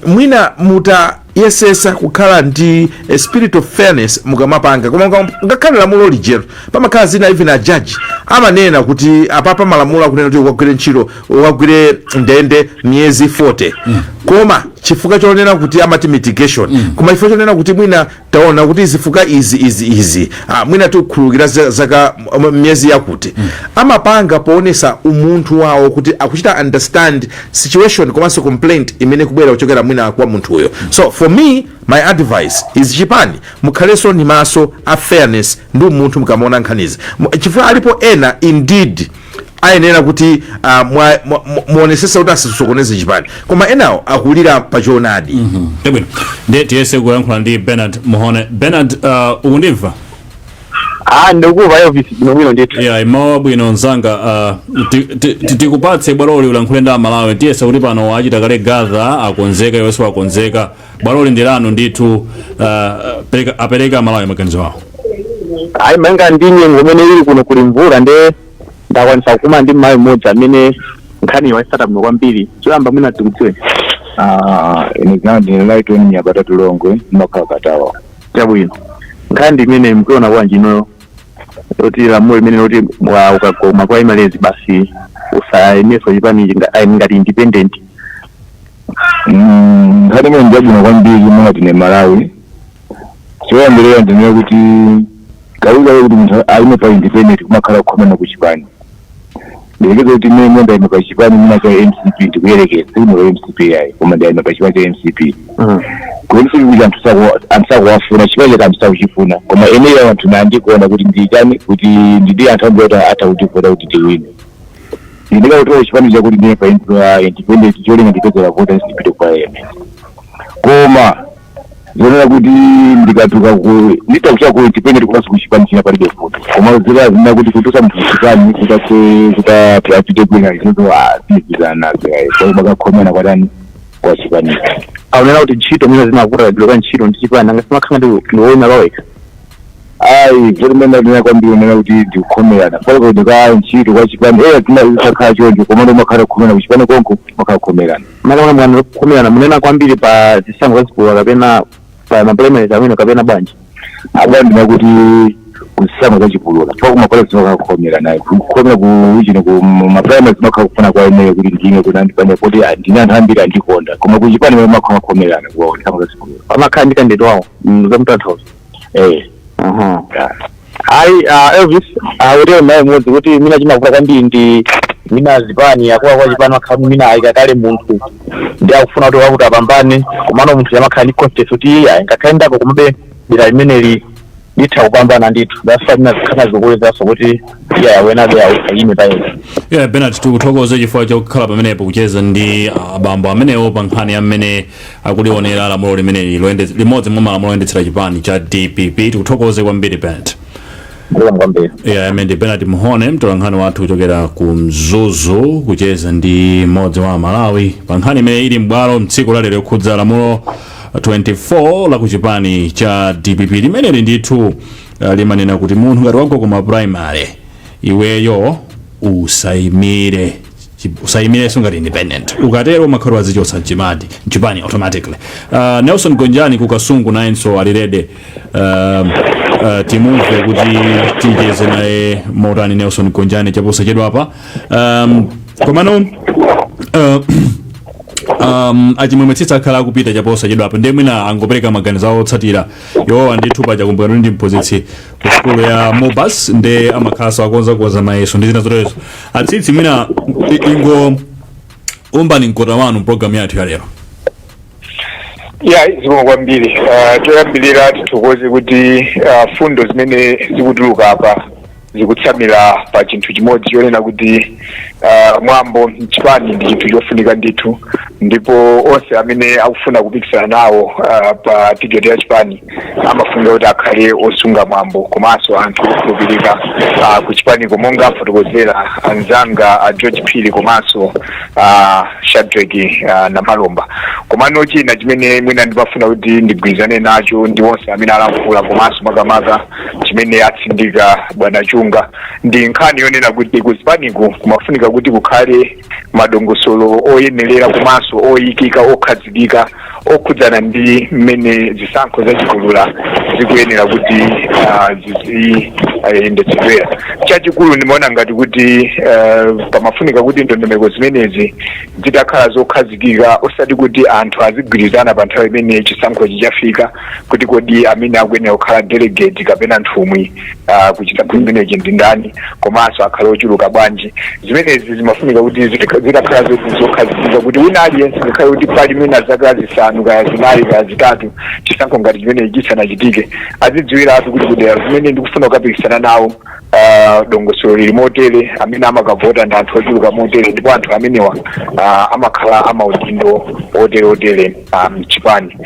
mwina mutayesesa kukhala ndi a spirit of fairness mukamapanga. Koma ngakhale lamulo lijero, pamakhala zina. Even a judge amanena kuti apapa malamulo akunena kuti ukagwire ntchito, ukagwire ndende miyezi 40, koma chifukwa chonena kuti amati mitigation, koma chifukwa chonena kuti mwina taona kuti zifukwa izi, izi, izi, mwina tikukhululukira zaka miyezi yakuti. Amapanga poonesa umunthu wawo kuti akuchita understand situation komanso complaint imene kubwera kuchokera mwina kwa munthuyo. So for me, my advice is chipani mukhalenso ndi maso a fairness ndi umunthu mukamaona nkhanizi, chifukwa alipo ena indeed ayenera kuti muonesese kuti asasokoneze chipani, koma enawo akulira pachoonadi. Chabwino, ndiye tiyese kuyankhula ndi Bernard Muhone. Bernard, ukundimva? Ah, ndikuva Elvis, bwinobwino ndithu. Yeah, mawu abwino mzanga. Tikupatse bwaloli ulankhule ndi Amalawi. Tiyese kuti pano achita kale gather, akonzeka, iwenso akonzeka. Bwaloli ndi lanu ndithu. Apereka Amalawi maganizo awo. Ayi, manga ndi nyengo imene ili kuno kuli mvula, nde Ndakwanisa kukumana ndi mmayi mmodzi amene nkhaniyo wayitsata bwino kwambiri. Choyamba mwina tikudziwe. Ah, ine dzina ndine Lighton Nyabata Tulongwe, ndimakhala Katawa. Chabwino, nkhani ndi imene mukuiona bwanji inoyo loti lamulo limene loti ukagoma primaries basi usayimenso chipani ngati independent? Nkhani imene ndiyabwino kwambiri monga tine Malawi. Choyambirira ndinene kuti kawirikawiri kuti munthu ayime pa independent kumakhala kukhomana ku chipani. Ndiyelekeze kuti imene ndayima pa chipani mwina cha MCP, ndikuyerekeza, sindine pa MCP yayi, koma ndayima pa chipani cha MCP. Ku MCP kuti anthu sakuwafuna, chipani chake anthu sakuchifuna, koma ineyo anthu nandikuona kuti ndichani, kuti ndidi anthu ambiri kuti atha kutivota kuti tiwine. Ndikakutola chipani chakuti ndine pa independent, cholinga ndipezera vota, ndipite kwa ene. Koma zonena kuti ndikatuka ku nditakucha ku independent kumaso ku chipani china, palibe vuto. Koma zira zina kuti kutusa munthu kuchipani kuti kuti apite kwina, izozo sizizana nazo yayi, so bakakhomana kwatani kwa chipani. Aonera kuti ntchito mwina zinakuta kagwiro ka ntchito ndi chipani, anga simakhala ndi woyima pawekha? Ayi, zoti mene kwambiri unena kuti ndikukhomerana pale ka ntchito kwa chipani eya tina isakhala choncho, koma ndo makhala kukhomera kuchipani konko, makhala kukhomerana. Makamaka mwana kukhomerana munena kwambiri pa zisankho zazikulu kapena pa ma primaries amene kapena bwanji? Apa ndina kuti kuzisankho zachipulula chifukwa kumakola zimakhala kukhomerana, kukhomera ku uchino ku ma primaries zimakhala kufuna kwa ineyo kuti ndine kuti andipane kuti ndine anthu ambiri andikonda, koma kuchipani makhala kukhomerana kwa zisankho zachipulula. Pamakhala ndi candidate wawo zamtanthauzo? Eh. Aha. Ayi, Elvis akutero naye mmodzi kuti mina chimavuta kwambiri ndi mina zipani, akuluakulu achipani makhala mina ayika kale munthu ndi akufuna kuti wakuti apambane, komano munthu yamakhala ndi confidence kuti iye ngakhale ndako komabe dera limeneli litha kupambana ndithu. That's why mina zikhala zikukwezanso kuti iye awenabe ayime payekha. Yeah, Bernard, tikuthokoze chifukwa chokhala pamenepo kucheza ndi abambo amenewo pa nkhani ya mmene akulionera lamulo limeneli limodzi mwa malamulo oyendetsera chipani cha DPP. Tikuthokoze kwambiri, Bernard. Zikomo kwambiri. Yeah, amene ndi Bernard Mhone, mtolankhani wathu kuchokera ku Mzuzu, kucheza ndi mmodzi wa Malawi pa nkhani imene ili m'bwalo mtsiku lalero yokhudza lamulo 24 la ku chipani cha DPP limeneli ndithu limanena kuti munthu ngati wagwa kuma primary, iweyo usayimire, usayimirenso ngati independent. Ukatero umakhala wazichotsa mchipani automatically. Nelson Gonjani ku Kasungu nayenso ali ready. Timumve kuti ticheze naye motani Nelson Gonjani chaposachedwapa. Komano achimwemwe Tsitsi akhala akupita chaposachedwapa, ndiye mwina angopereka maganizo awo otsatira iwowa ndithu. Paja kumbukira ndi mphunzitsi ku sukulu ya Mobas, nde amakhalanso akonzakonza mayeso ndi zina zoterezo. Atsitsi, mwina ingo umbani mkota wanu mpulogalamu yathu ya lero. Ya, zikomo kwambiri. Choyambirira tithokoze kuti fundo zimene zikutuluka apa zikutsamira pa chinthu chimodzi chonena kuti mwambo mchipani ndi chinthu chofunika ndithu, ndipo onse amene akufuna kupikisana nawo pa tiketi ya chipani amafunika kuti akhale osunga mwambo komanso anthu okhulupirika ku chipaniko, monga afotokozera anzanga a George Phiri komanso Shadrack Namalomba. Komano china chimene mwina ndimafuna kuti ndigwirizane nacho ndi onse amene alankhula, komanso makamaka chimene atsindika bwana Chunga, ndi nkhani yonena kuti kuzipaniku kumafunika kuti kukhale madongosolo oyenerera komanso oyikika, okhazikika, okhudzana ndi mmene zisankho zachipulula zikuyenera kuti ziziyendetsedwera. Chachikulu ndimaona ngati kuti pamafunika kuti ndondomeko zimenezi zitakhala zokhazikika, osati kuti anthu azigwirizana pa nthawi imene chisankho chichafika kuti kodi amene akuyenera kukhala delegate kapena nthumwi kuchisankho chimenechi ndi ndani, komanso akhale ochuluka bwanji. Zimenezi zimafunika kuti zitakhala zokhazikika kuti wina aliyense, ngakhale kuti pali mwina zaka 5 kaya 4 kaya 3 chisankho ngati chimenechi chisanachitike, azidziwiratu kuti kudera zimene ndikufuna kukapikisana nawo dongosolo lili motere, amene amakavota ndi anthu ochuluka motere, ndipo anthu amenewa amakhala amaudindo otere otere mchipani.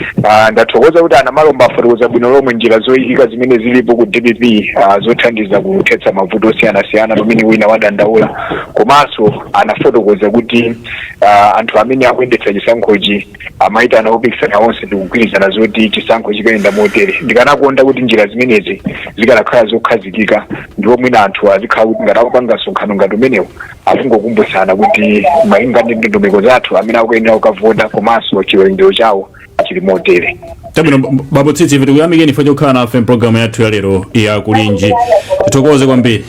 Ndathokoza kuti anamalomba afotokoza bwino lomwe njira zoyikika zimene zilipo ku DPP zothandiza kuthetsa mavuto osiyanasiyana pamene wina wadandaula, komanso anafotokoza kuti anthu amene akuyendetsa chisankhochi amayitana opikisana onse ndikugwirizana zoti chisankho chikayenda motere. Ndikanakonda kuti njira zimenezi zikanakhala zokhazikika ndipo Mwina anthu azikhala kuti ngati akupanga msonkhano ngati umenewu, akungokumbutsana kuti malinga ndi ndondomeko zathu, amene akuyenera kukavota komanso chiwerengero chawo chili motere. Chabwino, bambo Tsitsi, ife tikuyamikeni chifukwa chokhala nafe mpulogalamu yathu ya lero ya Kulinji. Tithokoze kwambiri.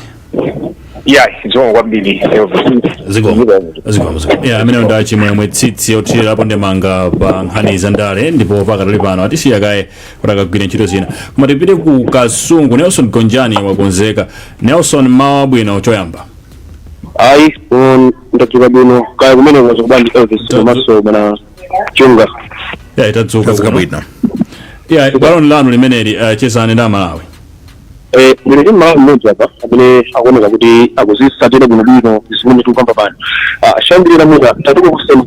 Ya, zikomo kwambiri, Elvis. Zikomo, zikomo, zikomo. Ya, ameneyo ndi Chimwemwe Tsitsi, othirirapo ndemanga pa nkhani za ndale, ndipo pakatali pano atisiya kaye kuti akagwire ntchito zina. Koma tipite ku Kasungu. Nelson Gonjani wakonzeka. Nelson, mawa bwino choyamba. Ayi, ndadzuka bwino. Kaya kumene kwazo bwanji, Elvis komanso bwana Chunga? Ya, itadzuka Tadzuka kuno. bwino. Ya, bwalo lanu limeneli, chezani ndi Amalawi. Ndine ndi Malawi mmodzi apa amene akuoneka kuti akuzisatira bwinobwino zimene tikukamba pano. Shambirira muka tatikukuseni.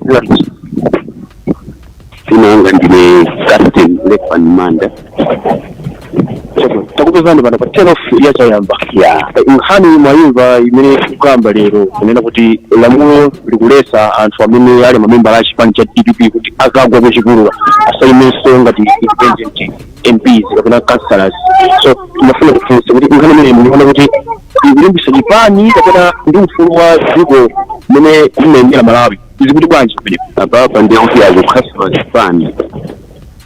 Dzina langa ndine Captain Lefan Manda. Takupezani pano pa 10 off ya chayamba. Ya. Nkhani mwayimva imene tikukamba lero, kunena kuti lamulo likulesa anthu amene ali mamembala a chipani cha DPP kuti akagwa kuchipulula asayimenso ngati independent MPs kapena councillors. So timafuna kufunsa kuti nkhani imene mukuona kuti ikulimbisa chipani kapena ndi ufulu wa dziko mmene limayendera Malawi, zikuti bwanji kumeneko? Apapa ndiye kuti akukhasula chipani,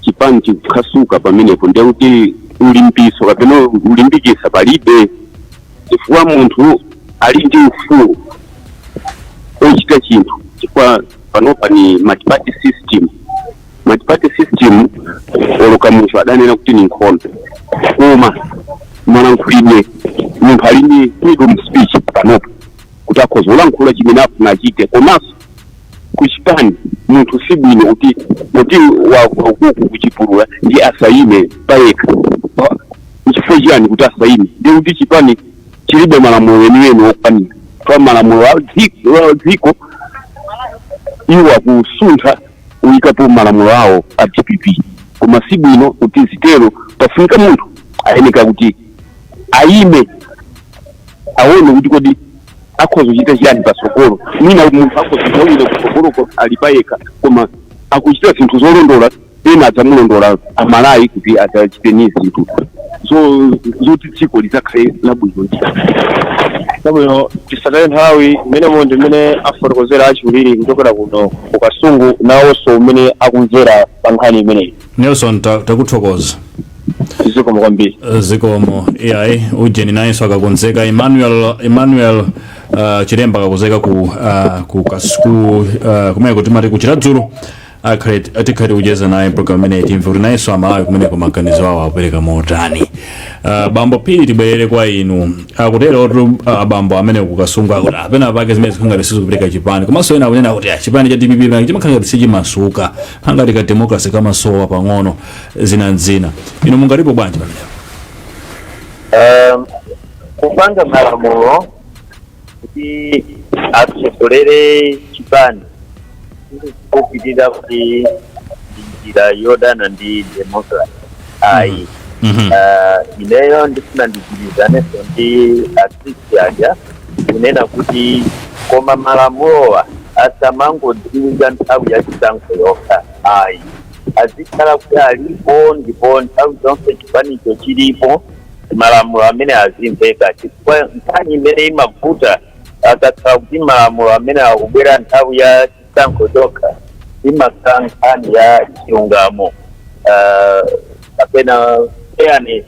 chipani chikukhasuka pamenepo. Ndiye kuti ulimbiso kapena ulimbikisa palibe, chifukwa munthu ali ndi ufulu ochita chinthu, chifukwa panopa ni multi-party system. Multi-party system, oloka munthu adanena kuti ni nkhondo, koma malankhulidwe, munthu ali ndi freedom speech panopa kuti akhoza kulankhula chimene afuna achite. Komanso kuchipani munthu si bwino kuti wakuku kuchipulula ndi asayime payekha. Nchifukwa chiyani kuti asayime? Ndi kuti chipani chilibe malamulo eniweni okwanira, kwa malamulo a dziko iwo akusuntha uyikapo malamulo awo a DPP. Koma si bwino kuti zitero. Pafunika munthu ayeneka kuti ayime, aone kuti kodi akhoza kuchita chiyani patsogolo. Mwina munthu akhoza kuwina kutsogoloko ali payekha, koma akuchita zinthu zolondola, ena adzamulondola Amalawi kuti adzachiteni zinthu zoti dziko lidzakhale labwino ndi Chabwino, tisataye nthawi. Mmenemo ndi mmene afotokozera achiwiri kuchokera kuno ku Kasungu, nawonso umene akumvera pa nkhani imeneyi. Nelson, takuthokoza. Zikomo kwambiri. Zikomo. Iyayi, ujeni nayenso akakonzeka, Emmanuel Chilemba akakonzeka ku kumene timati kuChiradzulu, akhale tikhale kucheza naye program imeneyi, timve kuti nayenso Amalawi kumeneko maganizo awo apereka motani. Bambo Phiri, tibwerere kwa inu. Akutero abambo amene kuKasungu akuti apena pake zimene zikhangati sizikupereka chipani, komanso ena akunena kuti chipani cha DPP pake chimakhala ngati sichimasuka, angati ka democracy kamasowa pang'ono, zina nzina. Inu mungalipo bwanji pamenepo? Kupanga malamulo kuti atsogolere chipani kupitirira kuti ndi njira yodana ndi democracy, ayi. Ineyo ndifuna ndigwirizanenso ndi atsitsi aja kunena kuti koma malamulowa asamangodziwika nthawi ya chisankho yokha, ayi. Azikhala kuti alipo, ndipo nthawi zonse chipanicho chilipo, malamulo amene azimveka, chifukwa nkhani imene imavuta, akakhala kuti malamulo amene akubwera nthawi ya chisankho chokha, imakhala nkhani ya chilungamo kapena fairness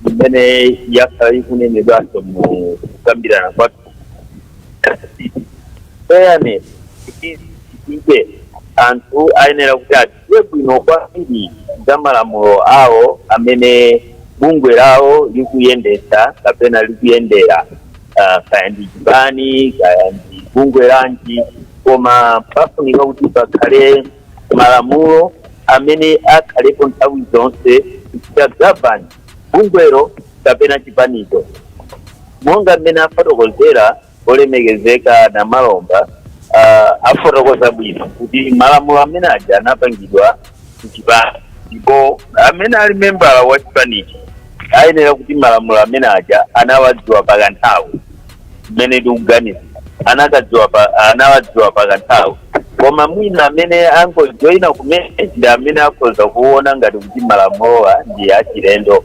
imene yakhala ikunenedwanso mu kukambirana kwathu. Fairness kuti ichitike, anthu ayenera kuti adziwe bwino kwambiri za malamulo awo amene bungwe lawo likuyendetsa kapena likuyendera, kaya ndi chipani, kaya ndi bungwe lanji. Koma pafunika kuti pakhale malamulo amene akhalepo nthawi zonse kuchita govern bungwelo kapena chipanicho, monga mmene afotokozera olemekezeka na Malomba. Afotokoza bwino kuti malamulo amene aja anapangidwa kuchipani, ndipo amene ali membala wa chipanichi ayenera kuti malamulo amene aja anawadziwa pakanthawi. Mmene ndikuganiza, anawadziwa pakanthawi. Koma mwina amene angojoyina kumene ndi amene akhoza kuona ngati kuti malamulowa ndi achilendo.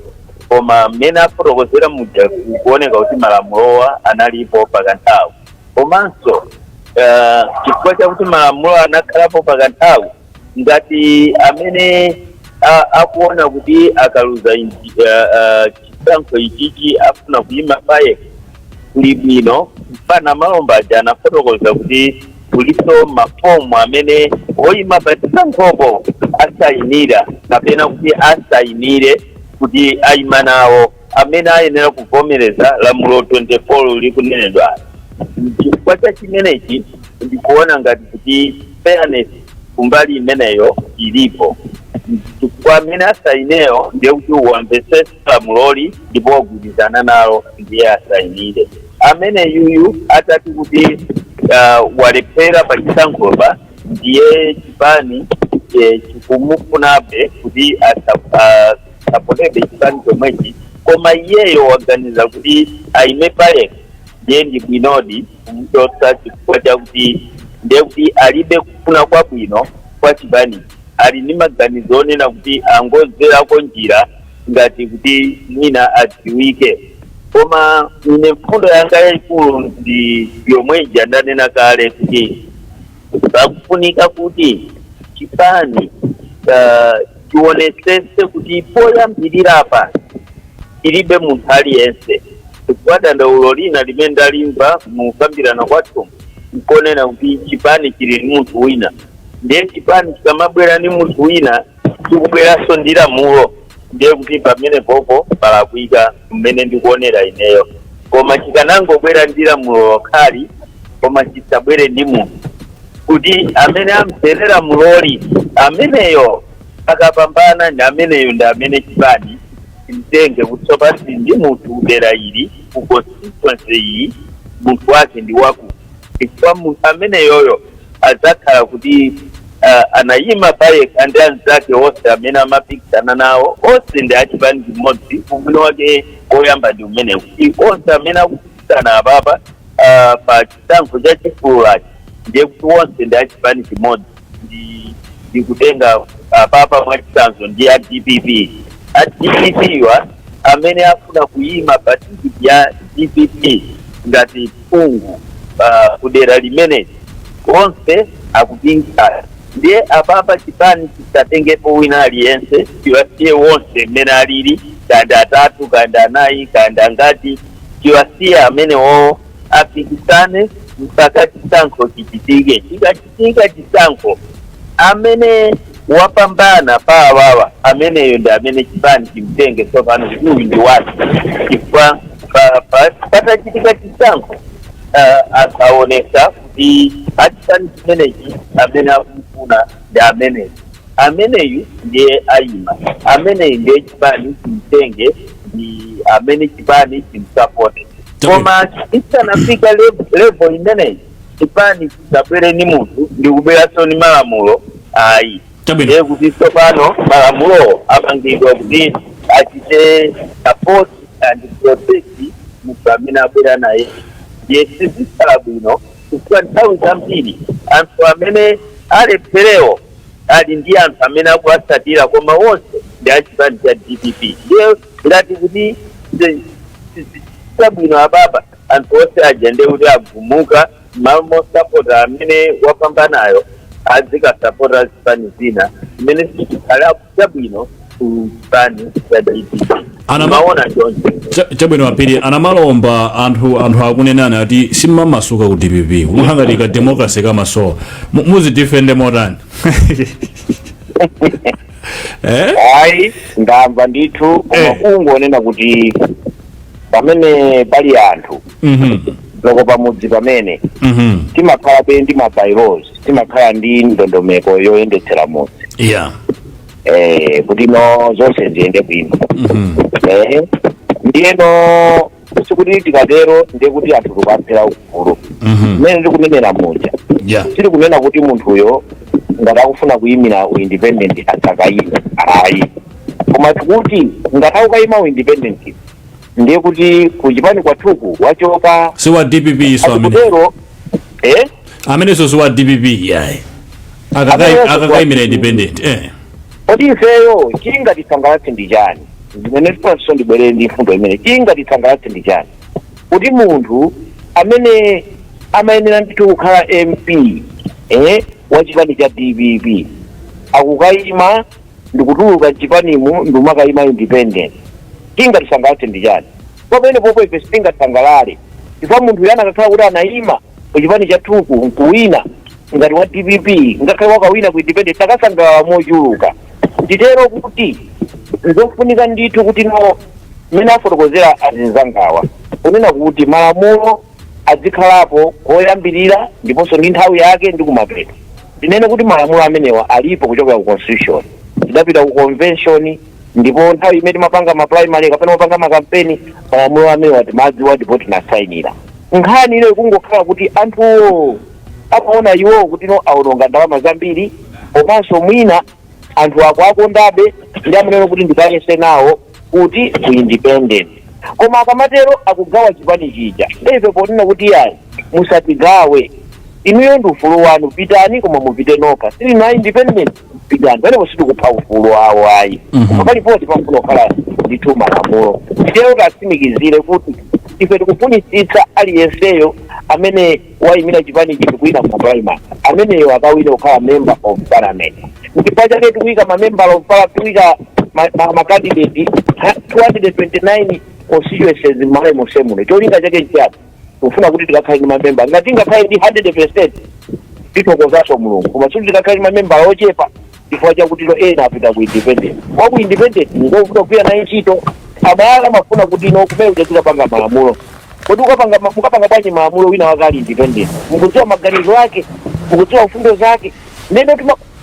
Koma mmene afotokozera muja, kuoneka kuti malamulowa analipo pakanthawi. Komanso chifukwa chakuti malamulo anakhalapo pakanthawi, ngati amene akuona kuti akaluza chisankho ichichi afuna kuyima payekha, kuli bwino. Mfana Malomba aja anafotokoza kuti kuliso mafomu amene oyima pa chisankhopo asayinira, kapena kuti asayinire kuti ayima nawo, amene ayenera kuvomereza lamulo 24 likunenedwa. Chifukwa cha chimenechi, ndikuona ngati kuti fairness kumbali imeneyo ilipo, chifukwa amene asayineyo ndiye kuti wamvetsetsa lamuloli ndipo wagwirizana nalo, ndiye asayinire. Amene yuyu atati kuti walephera pa chisankhopa, ndiye chipani chikumufunabe kuti asapotebe chipani chomwechi, koma iyeyo waganiza kuti ayime payekha, ndiye ndi bwinodi kumuchotsa, chifukwa chakuti ndiye kuti alibe kufuna kwabwino kwa chipani, ali ndi maganizo onena kuti angozerako njira ngati kuti mwina adziwike. Koma ine mfundo yanga yayikulu ndi yomwe ija ndanena kale, kuti pakufunika kuti chipani chionetsetse kuti poyambirira tilibe munthu aliyense, chifukwa dandaulo lina limene ndalimva mukambirana kwathu nkonena kuti chipani chili ndi munthu wina. Ndiye chipani chikamabwera ndi munthu wina, chikubweranso ndi lamulo, ndiye kuti pamene popo palakwika mmene ndikuonera ineyo. Koma chikanangobwera ndi lamulo lokhali, koma chisabwere ndi munthu, kuti amene amvere lamuloli, ameneyo akapambana, ndi ameneyo ndi amene chipani chimtenge, kuti tsopano ndi munthu dera ili, ku constituency iyi, munthu wake ndi waku, chifukwa munthu ameneyoyo adzakhala kuti anayima payekha ndi anzake onse amene amapikisana nawo, onse ndi achipani chimodzi. Ubwino wake woyamba ndi umenewu, kuti onse amene akupikisana apapa pa chisankho cha chifululachi, ndiye kuti onse ndi achipani chimodzi. Ndi ndikutenga apapa mwachitsanzo ndi a DPP. A DPP wa amene afuna kuyima pa tikiti ya DPP ngati phungu kudera limeneli, onse akupikisana. Ndiye apapa chipani chisatengepo wina aliyense, chiwasiye wonse mmene alili, kanda atatu, kanda anayi, kanda angati, chiwasiye amenewo apikisane mpaka chisankho chichitike. Chikachitika chisankho, amene wapambana pa awawa, ameneyo ndi amene chipani chimtenge tsopano kuti uyu ndi wake, chifukwa patachitika chisankho akaonesa kuti achipani chimenechi amene akumfuna ndi ameneyu, ameneyu ndiye ayima, ameneyu ndiye chipani chimtenge, ndi amene chipani chimsapote. Koma isanafika level imeneyi, chipani chisabwere ni munthu ndi kubweranso ni malamulo, ayi. Ndiye kuti tsopano malamulo apangidwa kuti achite support and protect munthu amene abwera naye. Ndiye sizikhala bwino, chifukwa nthawi zambiri anthu amene alepherewo ali ndi anthu amene akuwatsatira, koma wonse ndi achipani cha DPP. Ndiye ngati kuti chabwino apapa, anthu onse aja ndiye kuti agumuka, malo mosapota amene wapambanayo, azikasapota zipani zina, zimene sichikhala chabwino ku chipani cha DPP. Maona chonse. Chabwino apiri anamalomba, anthu akunenana ati simmamasuka ku DPP, kumakhala ka democracy kamasowa. Muzidifende motani, eh? Ayi, ndamva ndithu, koma kungonena kuti pamene pali anthu loko pamudzi pamene timakhala be ndi ma bylaws, timakhala ndi ndondomeko yoyendetsera mudzi kuti no zonse ziyende bwino. Ndiyeno sikuti tikatero ndiye kuti anthu tikuaphera ufulu. Mmene ndikunenera muja, tiri kunena kuti munthuyo ngati akufuna kuyimira uindependent asakayime, ayi, koma tikuti ngati akukayima uindependent, ndiye kuti kuchipani kwathuku wachoka. Si wa DPP so amene. Akutero, eh? Amenenso si wa DPP yayi. Amenenso si wa Akakayimira DPP. independent, eh. Kodi ifeyo chingatisangalatse ndi chani? Zimene tifanso ndibwerere ndi mfundo imene chingatitsangalatse ndi chani? Kuti munthu amene amayenera ndithu kukhala MP wa chipani cha DPP akukayima ndikutuluka mchipanimu ndikumakayima independent, chingatitsangalatse ndi chani? Pamene popo ife sitingatsangalale, chifukwa munthu yana akakhala kuti anayima ku chipani chathuku nkuwina ngati wa DPP, ngakhale wakawina ku independent, takasangalala mochuluka. Nditero kuti nzofunika ndithu kuti no mmene afotokozera azinzangawa kunena kuti malamulo azikhalapo koyambirira ndiponso ndi nthawi yake ndi kumapeto. Ndinene kuti malamulo amenewa alipo kuchokera ku constitution. Tidapita ku convention, ndipo nthawi imene timapanga ma primary kapena mapanga makampeni, malamulo amenewa timadziwa ndipo tinasayinira. Nkhani ino ikungokhala kuti anthuwo amaona iwo kuti no awononga ndalama zambiri, komanso mwina anthu ako akondabe ndi amanena kuti ndikayese nawo kuti ku independent. Koma akamatero akugawa chipani chija. Ife ponena kuti yayi, musatigawe, inuyo ndi ufulu wanu, pitani, koma mupite nokha, sili na independent, pitani pamenepo, sitikupha ufulu wawo ayi. Koma palipoti pamfuna kukhala ndithu malamulo. Titero tatsimikizire kuti ife tikufunitsitsa aliyenseyo amene wayimira chipani chiti kuyina ku primary, ameneyo akawine kukhala member of parliament. Chifukwa chake tikuyika ma member of parliament, tikuyika ma candidate 229 constituencies m'Malawi monse muno. Cholinga chake nchiyani? Tikufuna kuti tikakhale ndi mamemba. Ngati tingakhale ndi 100, tithokozanso Mulungu, koma sikuti tikakhale ndi mamembala ochepa chifukwa chakuti lo ena apita ku independent. Wa ku independent ngovuta kugwira naye ntchito. Amayala amafuna kuti ino kumene kuja tikapanga malamulo. Kodi ukapanga, mukapanga bwanji malamulo wina wakali independent? Mukudziwa maganizo ake? Mukudziwa mfundo zake? Ndeno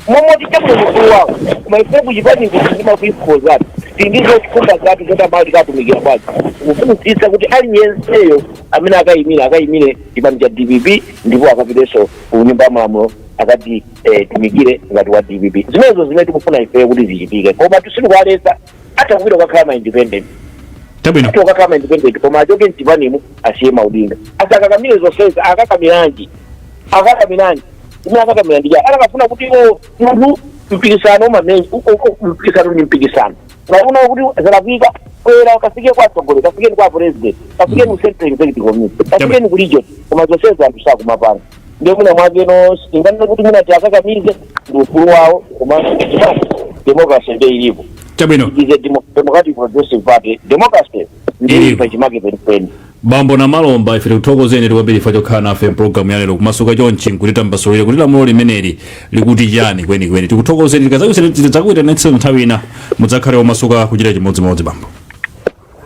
momoti chabwino mufulu wawo, koma ife kuchipani kuti ndi ma principles athu, tili ndi zokhumba zathu zoti amayi tikatumikira bwanji. Kufunitsitsa kuti aliyenseyo amene akayimira akayimire chipani cha DPP, ndipo akapitenso ku nyumba ya malamulo akati tumikire ngati wa DPP. Zimenezo zimene tikufuna ifeyo kuti zichitike, koma tisikuwaletsa, atha kupita kukakhala ma independent. Atha kukakhala ma independent, koma achoke mchipanimu, asiye maudindo, asakakamire zonsezi. Akakamiranji? Akakamiranji? Imene akakamira ndi chani? Atakafuna kuti iwo munthu mpikisano umamenya, mpikisano ni mpikisano. Ukaona kuti zalakwika, kwera ukafike kwa atsogoleri, kafikeni kwa president, kafikeni ku central executive committee, kafikeni ku region. Koma zonsezo anthu sakumapanga. Ndiye mwina mwakeno inganene kuti mwina tiakakamize, ndi ufulu wawo, komanso democracy ndiye ilipo. It is a Democratic Progressive Party, democracy ndi Ilipo. pachimake penipeni. Bambo Namalomba, ife tikuthokozeni kwambiri ife chokhala nafe mpulogalamu ya lero, kumasuka chonchi nkutitambasulire kuti lamulo limeneli likuti chani kwenikweni. Tikuthokozeni. Tidzakuitanitsa nthawi ina, mudzakhale omasuka kuchita chimodzimodzi, bambo.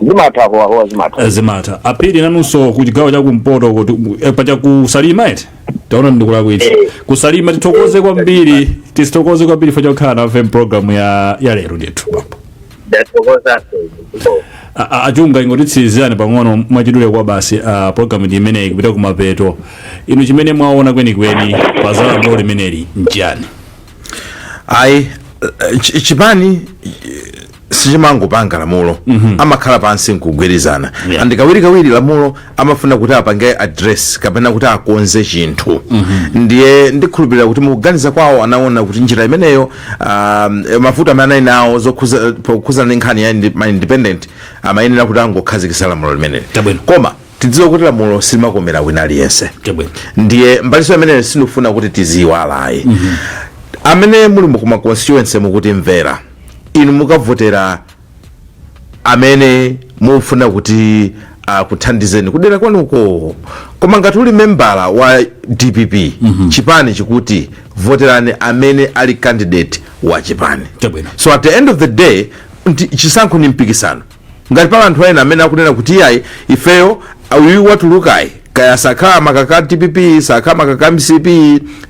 Zimatha kuwakowa, zimatha. Zimatha apiri. Nanunso ku chigawo chakumpoto kuti pacha kusalima eti, taona ndikulakwitsa? Kusalima. Tithokoze kwambiri ife chokhala nafe mpulogalamu ya lero ndithu, bambo. Ndathokozaso. Achunga, ingotitsizirani pang'ono mwachidule kwa basi. Program ndi imeneyi kupita kumapeto. Inu chimene mwaona kwenikweni pa za lamulo limeneli nchiyani? Ayi, chipani sichimangopanga lamulo, amakhala pansi nkugwirizana. And kawirikawiri lamulo amafuna kuti apange address kapena kuti akonze chinthu. Ndiye ndikhulupirira kuti mukuganiza kwawo anaona kuti njira imeneyo, mavuto amene anali nawo pokhuzana ndi nkhani ya ma independent, amayenera kuti angokhazikitsa lamulo limeneli. Koma tidziwe kuti lamulo silimakomera wina aliyense. Ndiye mbaliso imeneyo sindikufuna kuti tiziyiwalayi. Amene muli kuma constituency mukutimvera, inu mukavotera amene mufuna kuti akuthandizeni kudera kwanuko. Koma ngati uli membala wa DPP, chipani chikuti voterani amene ali candidate wa chipani. So at the end of the day, chisankho ni mpikisano. Ngati pala anthu ena amene akunena kuti iyayi, ifeyo uyu watulukayi, kaya sakhala makaka DPP, sakhala makaka MCP,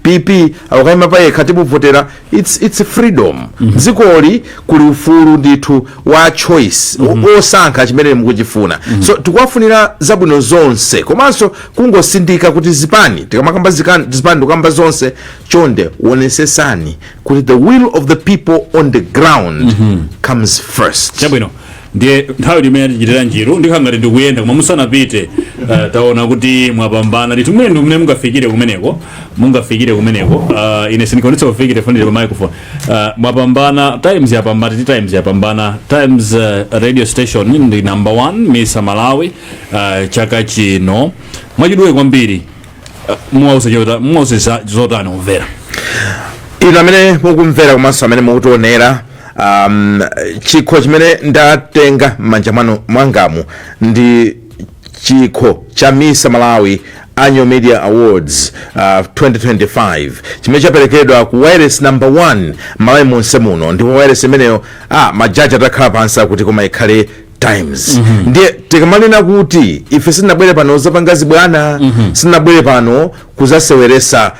PP, akukayima pa yekha, timuvotera, it's freedom. Dzikoli kuli ufulu ndithu wa choice, osankha chimene mukuchifuna. So tikuwafunira zabwino zonse, komanso kungosindika kuti zipani, tikamakamba zipani tikamba zonse, chonde wonesesani kuti the will of the people on the ground comes first. Chabwino. Ndiye nthawi limene tichitira njiru, ndikhala ngati ndikuyenda, koma musanapite, taona kuti mwapambana ndithu. Mmene ndi kumene mungafikire kumeneko, mungafikire kumeneko. Ine sindikwanitsa kufikire fonere pa microphone. Mwapambana, Times yapambana, titi Times yapambana. Times Radio Station ndi number one Misa Malawi chaka chino. Mwachidule kwambiri, muwauze zotani kumvera? Inu amene mukumvera komanso amene mukutionera, chikho chimene ndatenga m'manja mwanu mwangamu ndi chikho cha Misa Malawi Annual Media Awards 2025, chimene chaperekedwa ku wireless number 1 Malawi monse muno. Ndipo wireless imeneyo, majaji atakhala pansi akuti koma ikhale Times. Ndiye tikamanena kuti ife sitinabwere pano zapanga zibwana, sitinabwere pano kuzaseweresa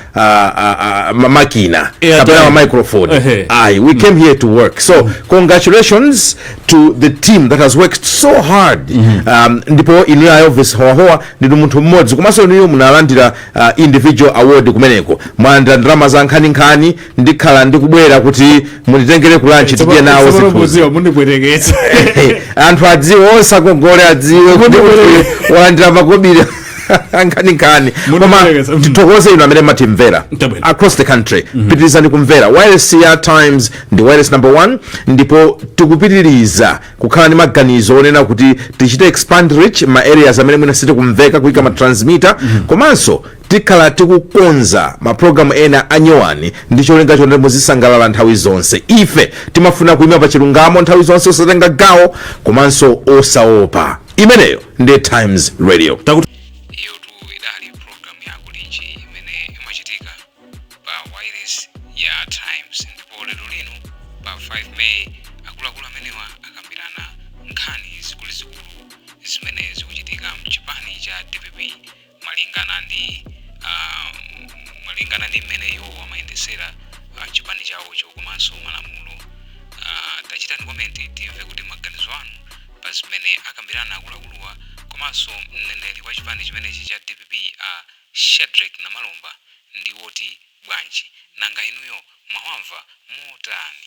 makina Airtime. kapena ma microphone. Ayi, we came here to work. So congratulations to the team that has worked so hard. Ndipo inuyo, Elvis Howahowa, ndinu munthu mmodzi, komanso inuyo munalandira individual award kumeneko, mwalandira ndalama za nkhaninkhani. Ndikhala ndikubwera kuti munditengere ku lunch, tidye nawo zinthuzi. Muziwa mundipweteketsa. Anthu adziwe, onse akongole adziwe kuti walandira makobiri nkhaninkhani. Koma Mundipweteketsa. tithokoze inu amene matimvera across the country. Pitirizani kumvera wireless ya Times, ndi wireless number one, ndipo tikupitiriza kukhala ndi maganizo onena kuti tichite expand reach ma areas amene mwina sitikumveka, kuyika ma transmitter, komanso tikhala tikukonza mapulogalamu ena anyowani ndi cholinga chonde muzisangalala nthawi zonse. Ife timafuna kuyima pa chilungamo nthawi zonse, osatenga gawo komanso osaopa. Imeneyo ndi Times Radio. Iyotu idali program ya Kulinji imene imachitika pa wireless ya Times. Ndipo lero lino pa 5 May, akuluakulu amenewa akambirana nkhani zikuluzikulu zimene zikuchitika mchipani cha DPP, malingana ndi mmene iwo amayendesera chipani chawocho komanso malamulo. Tachitani comment, timve kuti maganizo anu pa zimene akambirana akuluakuluwa komanso mneneri wa chipani chimenechi cha DPP, a Shadrack Namalomba, ndi woti bwanji. Nanga inuyo mwawamva motani?